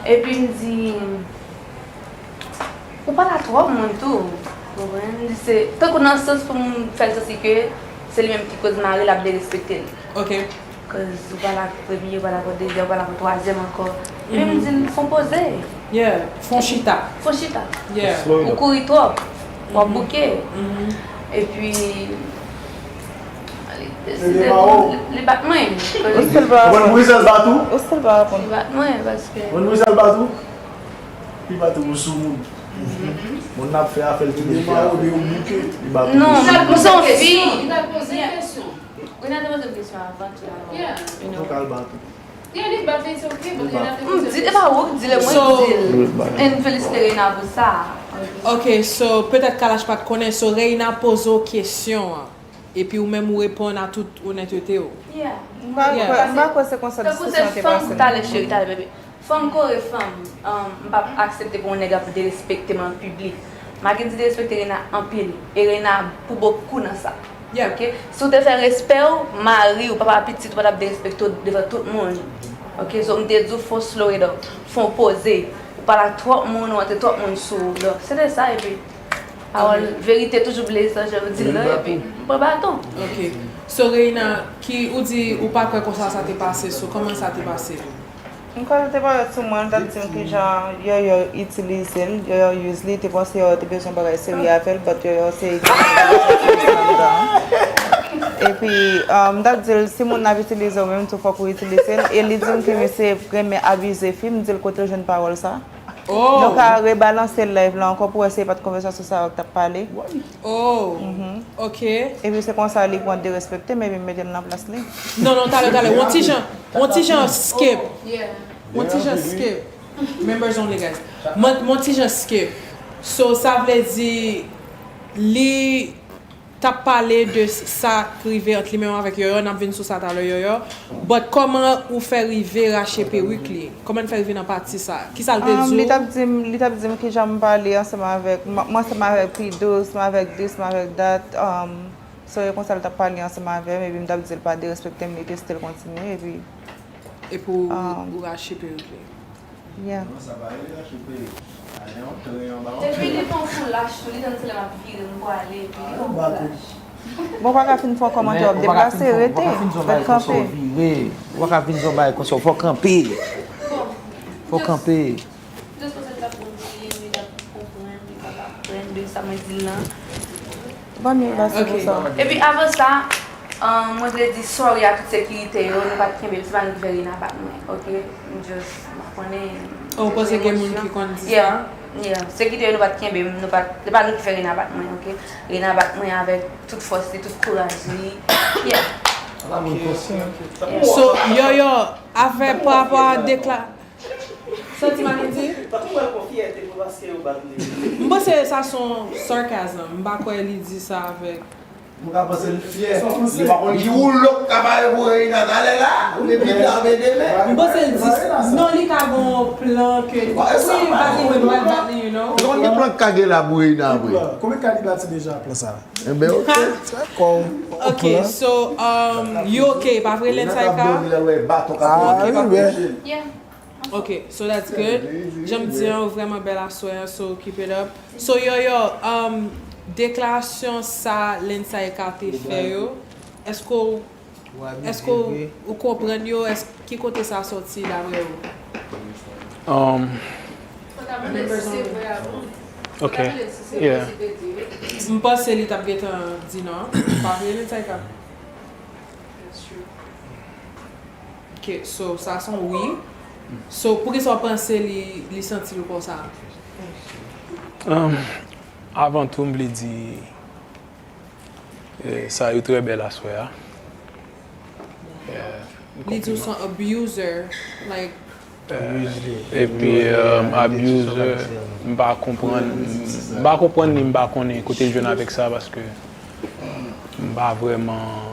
Epi m di, ou pale a twòp moun tou. Ou konprann? M di se, tankou nan sans pou m fè l santi ke se li menm ki koz mari l ap derespekte l. Ok. Cause ou pale ak premye, ou pale ak dezyèm, ou pale ak twazyèm ankò. Epi m di l, fon poze. Yeah, fon chita. Fon chita. Yeah. Ou kouri twòp. W ap bouke. Epi, li deside, li bat mwen. Ou still pa reponn. Ou still pa reponn. Li bat mwen paske. Ou still pa reponn. Li bat ou sou moun. Moun nan ap fè afè l ki deja. Li bat ou. Non, m se yon fi. Li ta poze kesyon. Ou nan te poze m kesyon avan tou. Yeah. Ou tou ka al bat ou. Yeah, li bat li, it's okay, but li nan te poze m kesyon. M di, e pa ou ki di l, e mwen ki di l. And felisite Reina pou sa. Ok, so, petèt Kalash pa t konnen, so Reina poze w kesyon an. Epi ou menm ou reponn a tout onètete w. Yeah. M pa kwè, m pa kwè se konsa diskisyon an te pase. Tankou se fanm talè cheri, talè bebe. Fanm kore fanm, um, m p ap aksepte pou yon nèg ap derespekte m an piblik. Mackendy derespekte Reina anpil, e Reina pou bokou nan sa. Ok? Si w te fè respè w, mari w, papa pitit ou pa t ap derespekte w devan tout moun. Ok? So m te di w fon slow it down, fon poze. Ou pale ak twòp moun, ou antre twòp moun sou ou. Donk, se te sa, epi pawòl verite toujou blese, jan yo di l lan, epi m pran baton. Ok. So Reina, ki, ou di ou pa kwè konsa sa te pase, so kòman sa te pase? M kwè l te parèt sou mwen, l t ap di m kijan Yoyo itilize l, Yoyo use li, te panse Yoyo te bezwen bagay serye avè l, but Yoyo se itilize l anndan. Epi, um, m t ap di l, si moun nan ap itilize w menm tou, fòk ou itilize l. E li di m ke misye renmen abize fi, m di l kote l jwenn pawòl sa. Nou ka rebalanse live la ankò pou wè si e pa t konvèsasyon sa yo k t ap pale. Oh, ok. Epi se konsa li pran derespekte m, epi m mete m nan plas li. Non, non, talè, talè. Yon ti jan, yon ti jan skip. Yon ti jan skip. Members only, guys. Mwen, yon ti jan skip. So, sa vle di, li t ap pale de sa k rive ant li menm avèk Yoyo, n ap vin sou sa talè, Yoyo. But kòman ou fè rive rache perik li? Kòman n fè rive nan pati sa? Kisa l te di w? Li t ap di m, li t ap di m kijan m pale ansanm avèk, m, m ansanm avèk P Dous, m avèk this, m avèk that. Um, so e konsa l t ap pale ansanm avè m, epi m t ap di l pa derespekte m, li te still kontinye, epi. Epi w, ou rache perik li? Yeah. Non, sa pa rele rache perik. Ale yon treyon ba w. Epi li fè yon foulach tou, li tann se lè m ap vire m pwale, epi li fè yon foulach. Bon, w pa ka fin fè yon kòmantè, w ap deplase, rete, ret kanpe. Ou pa ka fin fè yon bagay konsa, fò w kanpe. Fò w kanpe. Just panse l t ap konprann, li t ap konprann, li t ap aprann de sa mwen di l lan. Ban m yon base pou sa. Epi avan sa, um, mwen vle di sorry a tout sekirite yo, nou pa t kenbe m, se pa nou ki fè Reina bat mwen, ok? M just, m pa konnen. Oh, ou panse gen moun ki konn di sa? Yeah, yeah. Sekirite yo, nou pa t kenbe m, nou pa t, se pa nou ki fè Reina bat mwen, ok? Reina bat mwen avèk tout fòs li, tout kouraj li. Yeah. Ok, ok, ok. So, Yoyo, avèk, pa rapò a dekla-, Sa w di, Mackendy? Patwon mwen pran fyète mwen paske yo bat li. M panse sa se yon sarcasm. M pa kwè li di sa avèk. Mwen ka panse l fyè. Li pa konn ki woulo k ka pare pou Reina talè la. Ou gen pita ap ede men. M panse l di, non, li ka gen yon plan ke, wi, li bat li, men li bat li, you know. Li konn gen plan k ka gen la pou Reina apre. Konbyen ka li bati deja plan sa? Enben, ok. Ok, so, um, you ok, pa vre, Lensayka? Ok, pa vre. Yeah. Ok, so that's good. Jan m di an, ou vrèman bèl aswè an, so keep it up. So, Yoyo, um, deklarasyon sa Lensayka te fè yo, èske w, èske w, ou konprann yo? Èske, ki kote sa sòti, daprè ou? Um, ok, yeah. M panse li t ap gentan di non. Pa vre, Lensayka? That's true. Ok, Ok, so, sa se yon wi. So, poukisa w panse li, li santi l konsa? Um, avan tou, m vle di eh, sa yo trè bèl aswè a. Li di w se yon abuser, like, epi um, abuser, m pa konprann, m pa konprann ni m pa konnen kote l jwenn avèk sa paske m pa vrèman,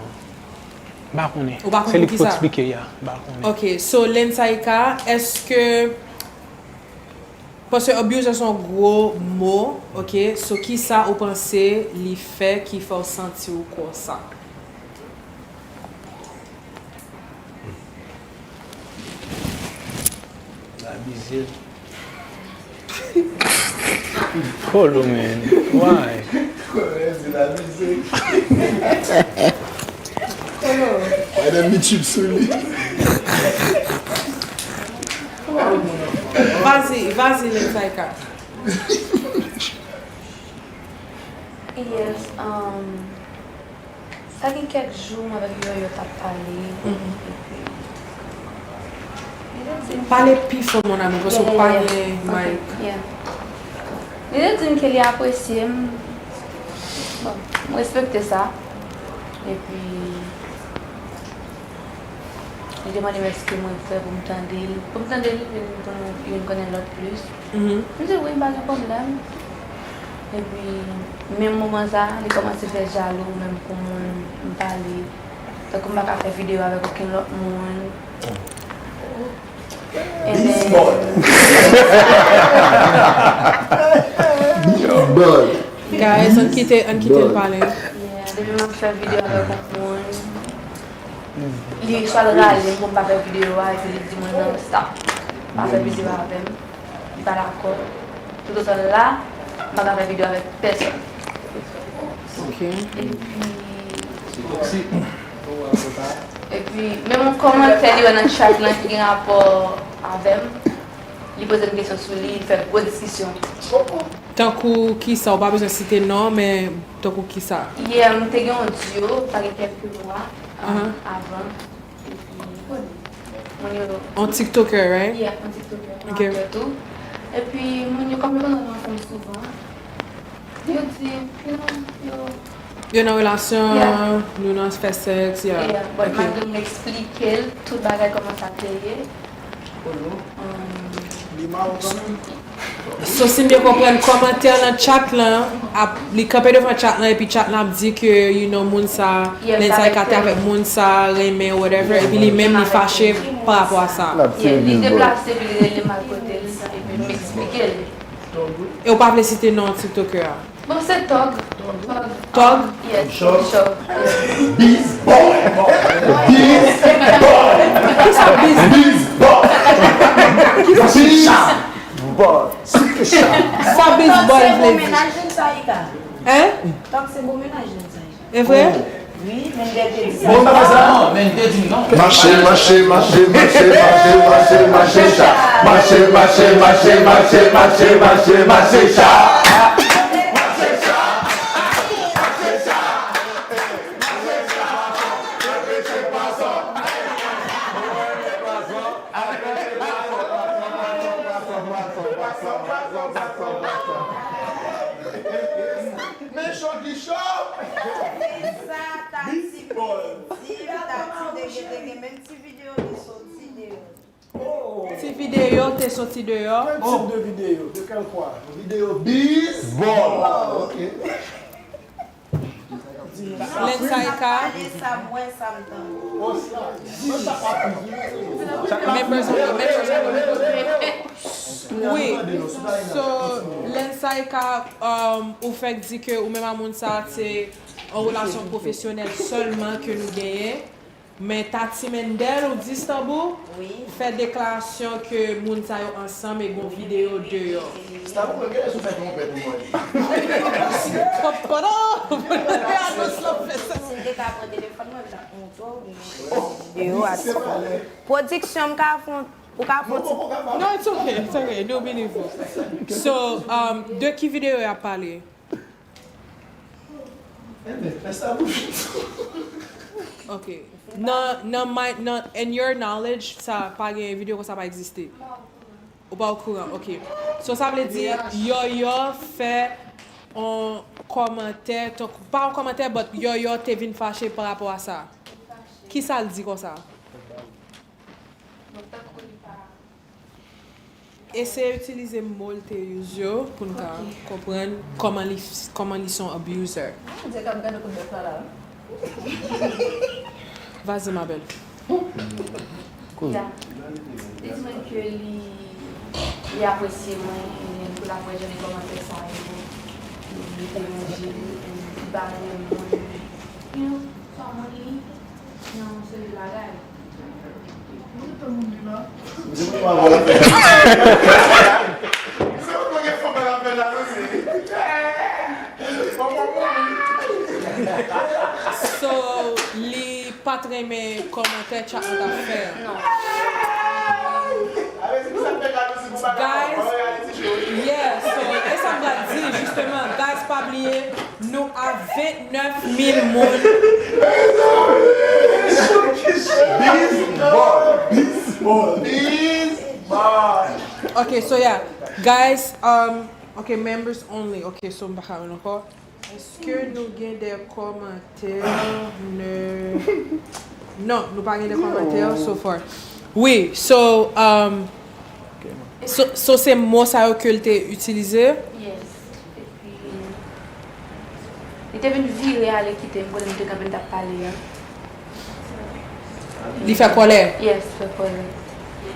m pa konnen. Se li k pou eksplike, ya, m pa konnen. Ok, so Lensaika, èske, paske abuser se yon gwo mo, ok, so kisa ou panse li fè ki fè w santi w konsa? L abize l. Kolo, man. Why? Kolo, l abize l. Kolo. Madanm li trip sou li. Vas-y, vas-y, Lensaika. Yes, um, sa gen kèk jou mwen avèk Yoyo t ap pale. Epi li te di m. Pale pi fò, mon ami, paske w pa gen mic. Li te di m ke li apresye m. Bon, m respekte sa. Epi li te mande m èske mwen prè pou m tande l. Pou m tande l, pou nou youn konnen lòt plis. M di wi, m pa gen pwoblèm. Epi, menm moman sa, li kòmanse fè jalou, menm pou moun m pale. Tankou m pa ka fè videyo avèk okenn lòt moun. And then, Guys, ann kite, ann kite l pale. Yeah, depi m ap fè videyo avèk yon moun, li swa l rale m pou m pa fè videyo a, epi li di mwen non, stop, pa fè videyo avè m. Li pa dakò. Toutotan l la, m pa ka fè videyo avèk pèsòn. Ok. Epi, epi menm yon kòmantè li wè nan chat lan ki gen rapò avè m, li poze m kesyon sou li, li fè gwo diskisyon. Tankou kisa, ou pa bezwen site non, men tankou kisa? Yeah, m te gen yon duo, sa gen kèlke mwa avan. Epi, moun yo. On TikToker, right? Yeah, on TikToker. Mwen tou. Epi, moun yo, kòm yo konn wè m ansanm souvan, yo di, you know, yo. Yo nan relasyon, nou nan fè sèks, yeah. Yeah, but malgre mwen eksplike l tout bagay kòman sa te ye. So, si m byen konprann, kòmantè nan chat lan, ap, li kanpe devan chat lan, epi chat lan ap di ke, you know, moun sa, Lensaika te avèk moun sa, renmen, whatever, epi li menm, li fache pa rapò a sa. Yeah, li deplase, epi li rele m al kote l, epi m eksplike l. E ou pa vle site non TikToker a? Bon, se Tòg. Tòg? Yes, Tòg. Biz boy! Biz boy! Biz boy! Biz boy! Sa biz boy vle di? Hein? E vre? Mache, mache, mache, mache, mache, mache, mache, cha. Mache, mache, mache, mache, mache, mache, mache, mache, cha. Men cho ki cho! Sa Tati te di, Tati te gen, te gen menm ti videyo ki soti deyò. Ti videyo te soti deyò? Quel type de vidéo? De quel quoi? Videyo bizbòl! Ok. Lensaika. Pale sa m wè, sa m tande. Men bezwen, men bezwen. Wi. So, Lensaika, um, ou fèk di ke ou menm a moun sa se yon relasyon pwofesyonèl sèlman ke nou genyen. Men Tati Mendel ou di Stanbou fè deklarasyon ke moun sa yo ansanm e gon videyo deyò. Stanbou, mwen genlè sou fè twonpèt ou mwen. Popodo! Anons lan fè sa. Si m te ka pran telefòn mwen, m t ap montre w videyo a. Pwodiksyon, m ka fè yon, ou ka fè yon ti. No, it's okay, it's okay. Do believe you. So, um, de ki videyo y ap pale? Enben, fè sa pou fè tou. Ok. Nan, nan, my, nan, in your knowledge, sa pa gen videyo konsa pa egziste. Ou pa okouran, ok. So, sa vle di, Yòyò fè on kòmantè, tonk, pa on kòmantè, but Yòyò te vin fache pa rapò a sa. Kisa l di konsa? Eseye itilize mo l te use yo pou n ka konprann kòman li, kòman li se yon abuser. Dirèkteman m gade kout bèf la la. Vas-y, ma belle. Ya. Li di mwen ke li, li apresye mwen, e pou l ap wè jan de kòmantè sa yo. Li te manje, li pa renmen moun. You know, sa moun li, nan yon seri bagay. Mwen se moun mwen gen fanm nan lapèl la, non, se. So, li pa t renmen kòmantè chat la t ap fè a. Non. Guys, yeah, so, e sa m pral di, jisteman, guys, pa bliye, nou a vennèf mil moun. Biz bòl, biz bòl, biz bòl. Ok, so yeah, guys, um, ok, members only. Ok, so m pa ka wè l ankò. Èske nou gen de kòmantè? Ne- Non, nou pa gen de kòmantè so far. Wi, so, um, so, so se mo sa yo ke l te itilize? Yes. Epi, li te vin vire ale kite m kote m te kanpe m t ap pale a. Li fè kòlè? Yes, fè kòlè.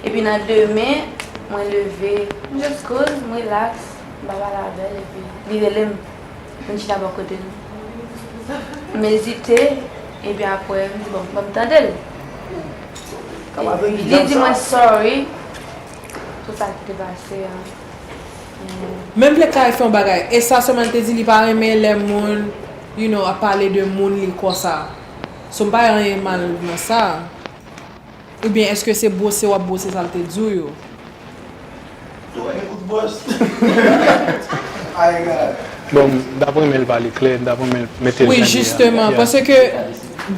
Epi nan demen, mwen leve, m just cool, m relax, m pa pale avè l, epi li rele m, vin chita bò kote nou. M ezite, epi apre, m di, bon, ban m tande l. Epi li di mwen sorry pou sa ki te pase a. Men m vle klarifye yon bagay. E sa sèlman l te di li pa renmen lè moun, you know, ap pale de moun li konsa. So m pa wè anyen mal nan sa. Oubyen èske se bwose w ap bwose sa l te di w yo? Tou wè gen kout bwòs. Ay, gad. Bon, m t ap renmen l pale klè, m t ap renmen l mete l jan l ye a. Wi, jisteman, paske,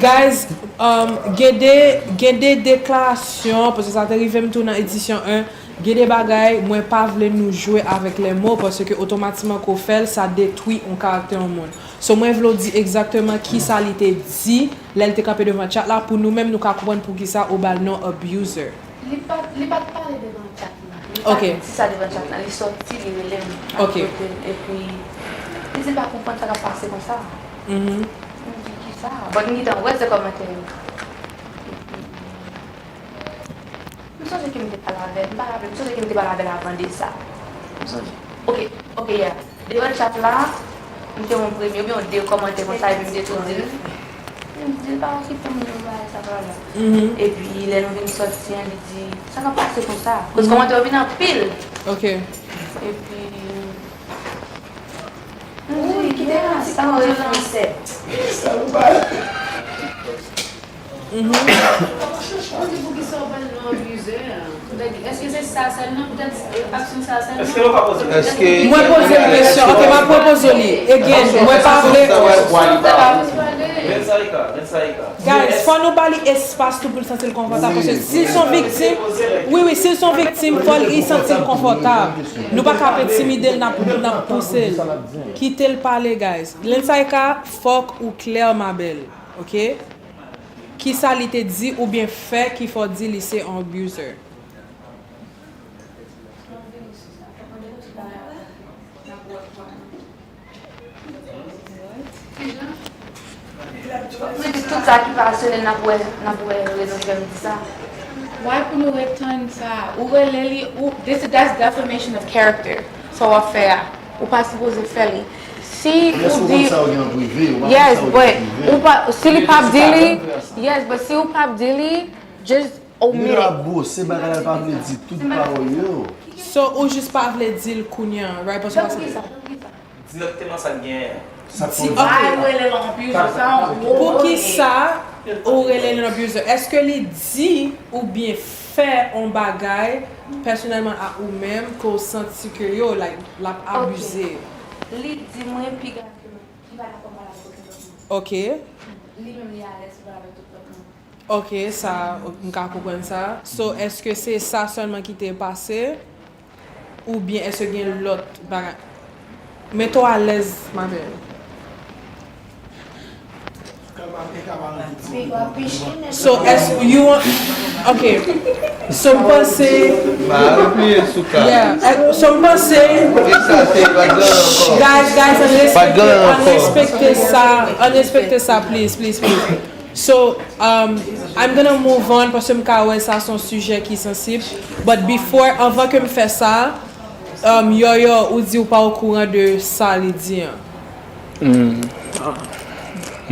guys, um, gen de, gen de deklarasyon, paske sa te rive m tou nan edisyon en, gen de bagay, mwen pa vle nou jwe avèk lè mo, paske otomatikman ke w fè l, sa detwi yon karaktè yon moun. So, mwen vle w di egzakteman kisa li te di lè l te kanpe devan chat la, pou nou menm nou ka konprann poukisa ou ba l non abuser. Li pa, li pa t pale devan chat la. Li pa t di sa devan chat la. Li sòti, li rele m. Ok. Epi, li di l pa konprann sa k ap pase konsa. Mhm. M di, kisa? But m gentan wè se kòmantè yo. M sonje ke m te pale avè l, m pa raple, m sonje ke m te pale avè l avan de sa. M sonje. Ok, ok, yeah. Devan chat la, m te wè yon premye oubyen yon de kòmantè konsa, epi m te tou di l, m di l pa okipe m, nou bagay sa, bla, bla. Mhm. Epi, lè nou vin sòti an, li di, sa k ap pase konsa? Koz kòmantè yo vin anpil. Ok. Epi, m di, kite la, sa m di la. Mhm. Mwen poze l kesyon. Ok, m ap repoze li. Again, mwen pa vle. Guys, fò nou ba li espas tou pou l santi l konfòtab. Paske si l se yon viktim, wi, wi, si l se yon viktim, fò li santi l konfòtab. Nou pa ka ap entimide l, n ap, n ap pouse l. Kite l pale, guys. Lensaika, fòk ou klè, ma belle. Ok? Kisa li te di oubyen fè ki fè w di li se yon abuser? Mwen di tout sa ki pa sou li, n ap wè, n ap wè rezon ki fè m di sa. Why pou nou retann sa? Ou rele li, ou, this, that's defamation of character. Sa w ap fè a, ou pa sipoze fè li. Si ou di, yes, but ou pa, si li p ap di li, yes, but si ou p ap di li, just omit it. Ap bwose bagay la, l pa vle di tout pawòl yo. So, ou jis pa vle di l kounye a, right? Paske w pa santi. Dirèkteman sa l genyen an. Di, ok. Poukisa ou rele l abuser? Èske li di oubyen fè yon bagay pèsonèlman a ou menm ke w santi ke yo, like, l ap abize? Li di mwen piga ke mwen, li pa dakò m pale avèk okenn lòt moun. Ok. Li menm li alèz pou pale avèk tout lòt moun. Ok, sa, m ka konprann sa. So, èske se sa sèlman ki te pase? Oubyen èske gen lòt bagay? Mete w alèz, ma belle. So, as you want, ok. So, m panse, yeah, eh, so, m panse, guys, guys, ann respekte, ann respekte sa, ann respekte sa, please, please, please. So, um, I'm gonna move on, paske m ka wè sa se yon sijè ki sansib. But before, anvan ke m fè sa, um, Yòyò, ou di ou pa okouran de sa li di an.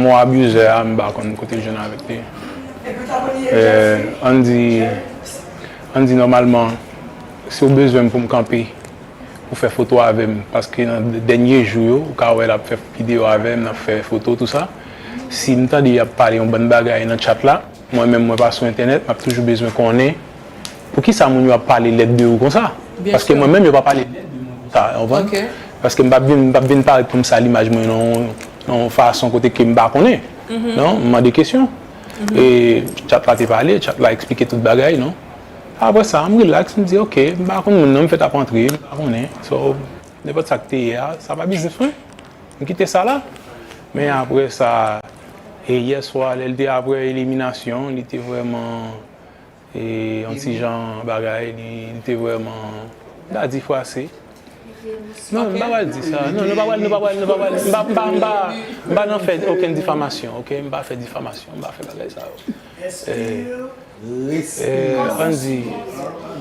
Mo abuseur a, m pa konn kote l jwenn avèk li. Eh, ann di, ann di nòmalman, si w bezwen m pou m kanpe, pou fè foto avè m, paske nan dènye jou yo, ou ka wè l ap fè videyo avè m, n ap fè foto, tou sa. Si m tande y ap pale yon bann bagay nan chat la, mwen menm mwen pa sou entènèt, m ap toujou bezwen konnen poukisa moun yo ap pale lèd de ou konsa. Paske mwen menm yo pa pale lèd de mwen konsa, w konprann? Paske m p ap vin, m p ap vin parèt pou m sal imaj mwen nan yon, nan yon fason kote ke m pa konnen. Non, m mande kesyon. E chat la te pale, chat la eksplike tout bagay, non? Apre sa, m rilaks, m di, ok, m pa konn moun nan, m fèt ap antre, m pa konnen. So, nenpòt sa k te ye a, sa pa biznis mwen. M kite sa la. Men apre sa, e yè swa, lè l te apre eliminasyon, li te vrèman, e, yon ti jan bagay, li, li te vrèman, m ta di frase. Non, m pa pral di sa. Non, nou pa pral, nou pa pral, nou pa pral, m pa, m pa, m pa, m pa nan fè okenn difamasyon, ok? M pa fè difamasyon, m pa fè bagay sa yo. Eh, eh, ann di,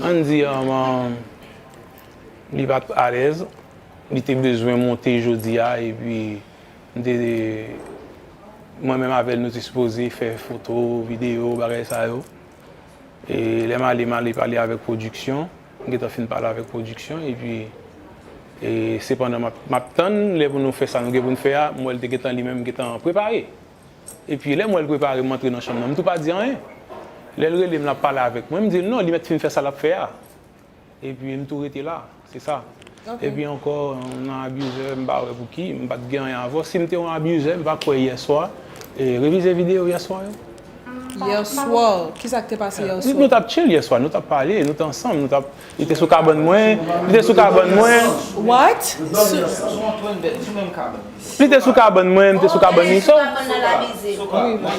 ann di, um, um, li pa t alèz, li te bezwen monte jodi a, epi m te, mwen menm avè l, nou te sipoze fè foto, videyo, bagay sa yo. E lè m ale, m ale pale avèk pwodiksyon, m gentan fin pale avèk pwodiksyon, epi, e, sepandan, m ap, m ap tann lè pou nou fè sa nou gen pou n fè a, m wè l te gentan li menm gentan prepare. Epi lè m wè l prepare, m antre nan chanm nan, m tou pa di anyen. Lè l rele m, l ap pale avèk mwen, m di l non, li mèt fin fè sa l ap fè a. Epi m tou rete la, se sa. Epi ankò, nan abuseur, m pa wè pou ki, m pa t gen anyen avè w. Si m te yon abuseur, m pa kwè yè swa, e, revize videyo yè swa yo. Yè swa, kisa k te pase yè swa? Nou t ap chill yè swa, nou t ap pale, nou t ansanm, nou t ap Li te sou kabann mwen, li te sou kabann mwen. What? Li te sou kabann mwen, m te sou kabann li, so.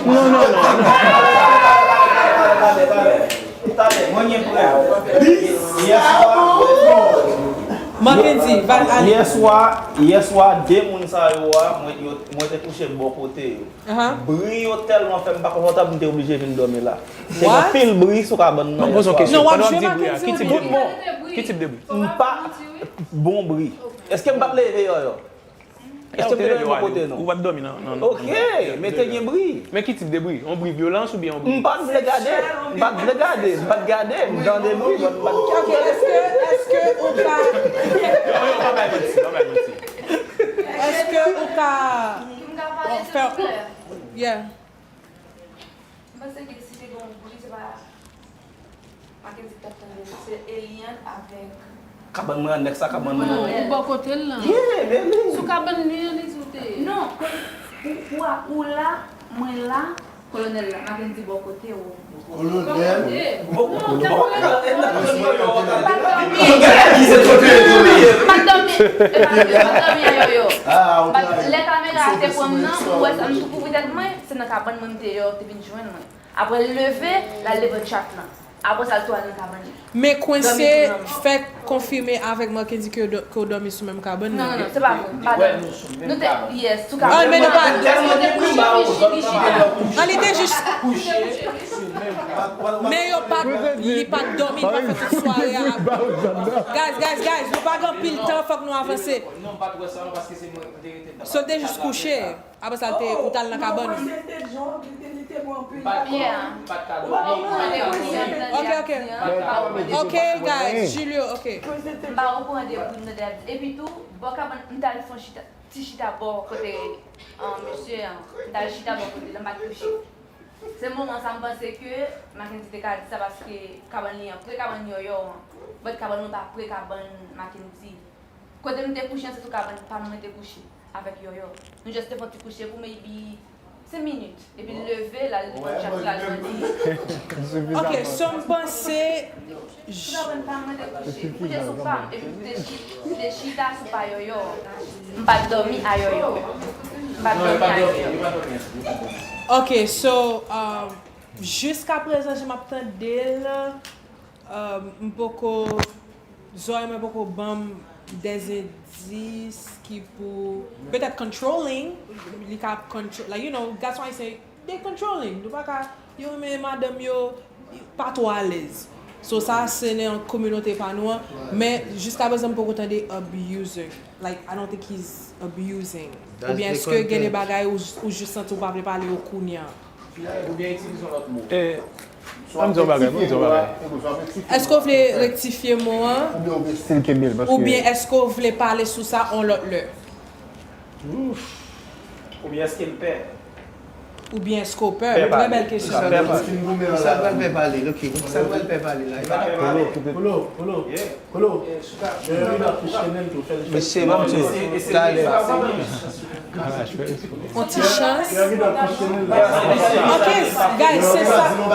Non, non, non, non. Manke di, va ale. Yè swa, yè swa, de moun sa yo a, mwen, yo, mwen te kouche bò kote yo. Bri yo tèlman fè m pa konfòtab, m te oblije vin dòmi la. Te gen anpil bri sou kabann nan yè swa. Mwen poze w kesyon, pandan w ap di bri a, ki tip de bri? Ki tip de bri? M pa bon bri. Èske m p ap leve, Yòyò? Èske m te dòmi bò kote nou? Ou pa t dòmi nan, nan, nan. Ok, men te gen bri. Men ki tip de bri? Yon bri vyolans oubyen yon bri? M pa t vle gade. M pa t vle gade. M pa t gade. M tande bri, but m pa t. Ok, èske, èske ou ka. Yo, yo, pa bay manti, pa bay manti. Èske ou ka. Fè. Yeah. M panse ke si te gen yon bri, se pa Mackendy ki t ap tande l, se Eliante avèk. Kabann mwen an, nèg sa kabann mwen an. Ou bò kote l lan. Yeah, men li. Sou kabann li an, li di w te ye. Non, ou, ou, ou la, mwen la, Kolonèl la, Mackendy bò kote w. Kolonèl. Bò kote w. M pa t dòmi. M pa t dòmi. E pa vre, m pa t dòmi a Yòyò. Lè kamera a te pran m nan, ou wè sa, m tou kouvri tèt mwen, se nan kabann mwen m te ye, te vin jwenn mwen. Apre l leve, l al devan chat lan. Apre sa, l tou al nan kabann li. Men Quincy fèk konfime avèk Marckendy ke w dòmi sou menm kabann nan. Non, non, non, se pa vre. M pa dòmi. Nou te, yes, sou kabann. An, men nou pa. An, li te jis. Men yo pa, li pa dòmi, li pa fè tout sware a. Guys, guys, guys, nou pa gen anpil tan, fòk nou avanse. So, te jis kouche. Apre sa, l te, ou t al nan kabann ou. Ok, ok. Ok, guys, Julio, ok. M pa okouran de bri m tande ap di. Epi tou, bò kabann, m t al fè yon chita, ti chita bò kote, um, mesye an. M t al chita bò kote l, m pa t kouche. Se moman sa m panse ke Mackendy te ka di sa paske kabann li an pre kabann Yòyò an. But kabann mwen pa pre kabann Mackendy. Kote m te kouche an, se sou kabann pa m mwen te kouche avèk Yòyò. Nou just te fè yon ti kouche pou maybe Senk minit. Epi l leve, l al devan djab la, l mande. Ok, so m panse. J- Koute sou pa m, epi koute sou pa m, epi koute chi- koute chita sou pa Yòyò. M pa t dòmi a Yòyò. M pa t dòmi a Yòyò. Ok, so, um, jiska prezan, jan m ap tande l, um, m poko, zòrèy mwen poko ban m des indices ki pou, petèt controlling, li ka control, like, you know, gason ayisyen, they controlling. Nou pa ka, yo renmen madanm yo, pa twò alèz. So, sa, se nan kominote pa nou an. Men, jiska prezan, m poko tande abusing. Like, I don't think he's abusing. Oubyen èske gen de bagay ou, ou jis santi ou pa vle pale yo kounye a? Oubyen itilize yon lòt mo. Eh, ann di yon bagay, ann di yon bagay. Èske w vle rektifye mo an? Oubyen w vle still kenbe l, paske oubyen èske w vle pale sou sa yon lòt lè? Oubyen èske l pè? Oubyen èske w pè? Trè bèl kesyon. Sa pral fè pale, ok. Sa pral fè pale la. Polo, polo, polo, polo. Mesye, ban m di w, talè. On ti chans. Ok, guys, se sa. Mwen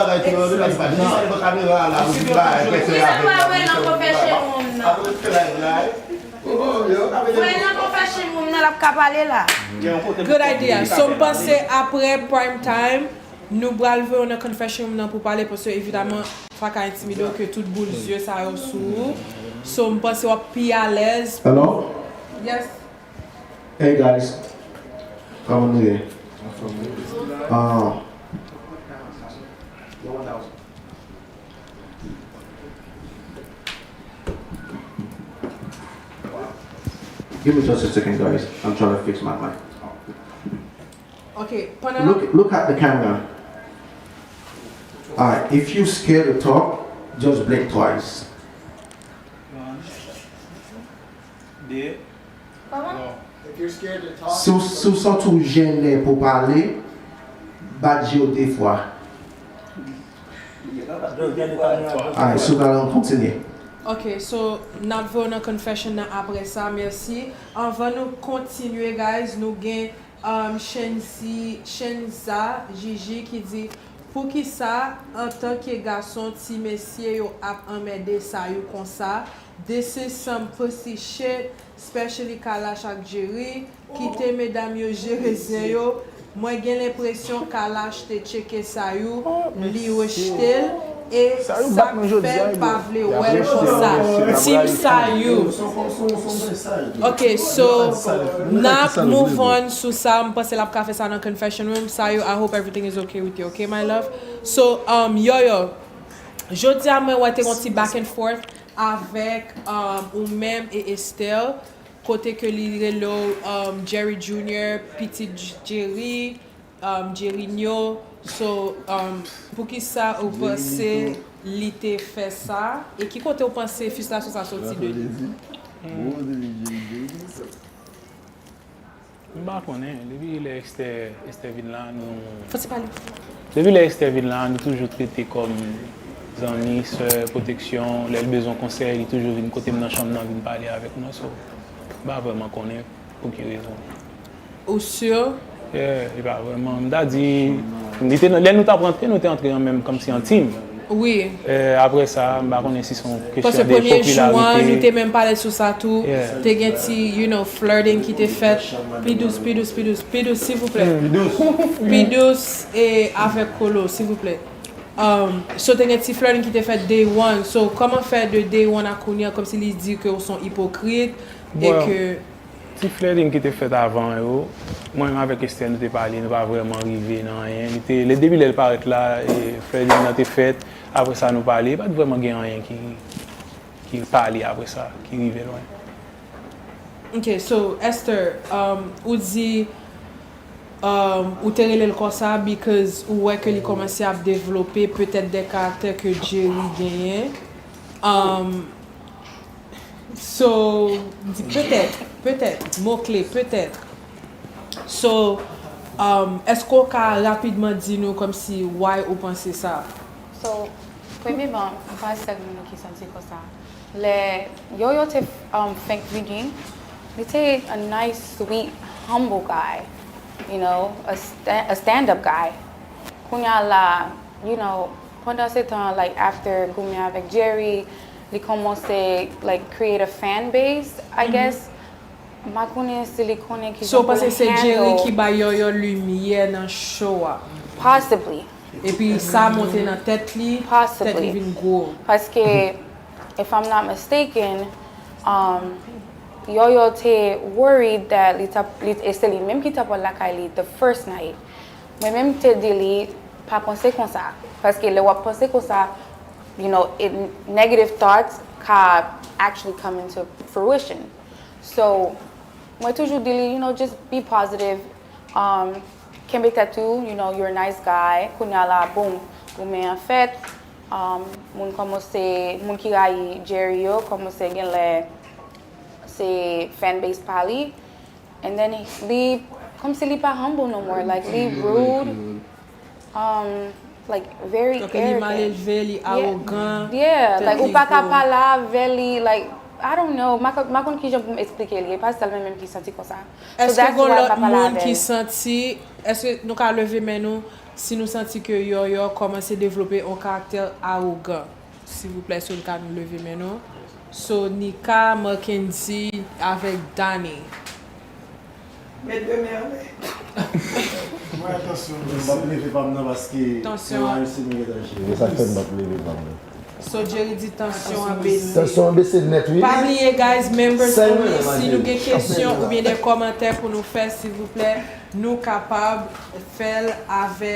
nan konfèsyon moun nan, l ap ka pale la. Good idea. So, m panse apre prime time, nou pral voye w nan confession room nan pou pale, paske evidaman, sa ka entimide w ke tout boul zye sa yo sou ou. So, m panse w ap pi alèz. Hello? Yes. Hey guys. Kòman nou ye? Ah. Give me just a second, guys. I'm trying to fix my mic. Ok, pandan n ap... Look, look at the camera. Alright, if you scared to talk, just blink twice. Si w, si w santi w jennen pou pale, bat je w de fwa. Alright, si w pale, ann kontinye. Ok, so, n ap voye w nan confession nan apre sa, mèsi. Anvan nou kontinye, guys, nou gen, um, Shenzi, Shenza Gigi ki di, poukisa, antanke gason, ti mesye yo ap anmède Sayou konsa? This is some pussy shit, especially Kalash ak Jerry. Kite medam yo jere zen yo. Mwen gen lenpresyon Kalash te tcheke Sayou, li rejte l, e sa k fè l pa vle wè l konsa. Team Sayou. Ok, so, n ap move on sou sa. M panse l ap ka fè sa nan confession room. Sayou, I hope everything is okay with you, okay, my love? So, um, Yòyò, jodi a mwen wè te gon ti back and forth avèk, um, ou menm e Esther, kote ke li rele w, um, Jerry Junior, pitit J-, Jerry, um, Jerrinho. So, um, poukisa ou panse li te fè sa? E ki kote ou panse fristrasyon sa soti de li? Hmm. M pa konnen. Depi lè Esther, Esther vin la, nou... Fò ti pale. Depi lè Esther vin la, nou toujou trete kòm zanmi, sè, pwoteksyon. Lè l bezwen konsèy, li toujou vin kote m nan chanm nan, vin pale avèk mwen. So, m pa vrèman konnen pou ki rezon. Ou sur? Yeah, li pa vrèman. M ta di, li te nan, lè nou t ap rantre, nou te antre an menm kòmsi an team. Wi. Eh, apre sa, m pa konnen si se yon kesyon de popilarite. Paske premye jou an, nou te menm pale sou sa tou. Yeah. Te gen ti, you know, flirting ki te fèt. Pi dous, pi dous, pi dous, pi dous, silvouplè. Pi dous. Pi dous e avèk Kolo, silvouplè. Um, so, te gen ti flirting ki te fèt day one. So, kòman fè de day one a kounye a, kòmsi li di ke ou se yon ipokrit, e ke... Ti flirting ki te fèt avan yo, mwen menm avèk Esther, nou te pale, nou pa vrèman rive nan anyen. Li te, lè, depi lè l parèt la, e, flirting nan te fèt, apre sa nou pale, pa t vrèman gen anyen ki, ki pale apre sa, ki rive lwen. Ok, so, Esther, um, ou di, um, ou te rele l konsa because ou wè ke li kòmanse ap devlope petèt de karaktè ke Jerry genyen. Um, So, di petèt, petèt, mo kle, petèt. So, um, èske w ka rapidman di nou kòmsi why ou panse sa? So, premyeman, m pa sèl moun ki santi konsa. Lè Yoyo te, um, fenk vini, li te a nice, sweet, humble guy. you know, a, sta- a stand-up guy. Kounye a la, you know, pandan se tan, like, after goumen avèk Jerry, li kòmanse, like, create a fan base, I guess. M pa konnen si li konnen ki So, jan pou panse l se Jerry handle. Ki ba Yoyo limyè nan show a. Possibly. Epi sa monte nan tèt li, Possibly. Tèt li vin gwo. Paske, if I'm not mistaken, um, Yoyo te worried that li tap, li, e se li menm ki tap al lakay li the first night. Mwen menm te di li, pa panse konsa. Paske lè w ap panse konsa, you know, it, negative thoughts ka actually come into fruition. So, mwen toujou di li, you know, just be positive. Um, kenbe tèt ou, you know, you're a nice guy. Kounye a la, boom, goumen an fèt. Um, moun kòmanse, moun ki rayi Jerry yo, kòmanse gen lè se fan base pa li. And then li, kòmsi li pa humble no more. Like, li rude. Um, like, very Donk li mal arrogant. Elve, li awogan. Yeah, tèt like, ou li pa ka gwo. Pale avè li, like, I don't know, m pa konn ki jan pou m eksplike li, e pa sèl mwen menm ki santi konsa. So Èske that's gon why m lòt pa pale moun avè ki l. Santi, èske nou ka leve men nou si nou santi ke Yoyo kòmanse devlope yon karaktè awogan? Silvouplè, èske nou ka nou leve men nou? So, Nika, Marckendy avèk Dani. Met de men anlè. Mwen, atansyon, m ap leve pa m nan paske Tansyon. Yon Ayisyen mwen gentan jere. E sa k fè m p ap leve pa m nan. So, Jerry di tansyon an bese. Tansyon an bese nèt, wi. Pa bliye, guys, members Sa yo only, menm, si nou gen Jerry. Kesyon oubyen de kòmantè pou nou fè, silvouplè, nou kapab fè l avè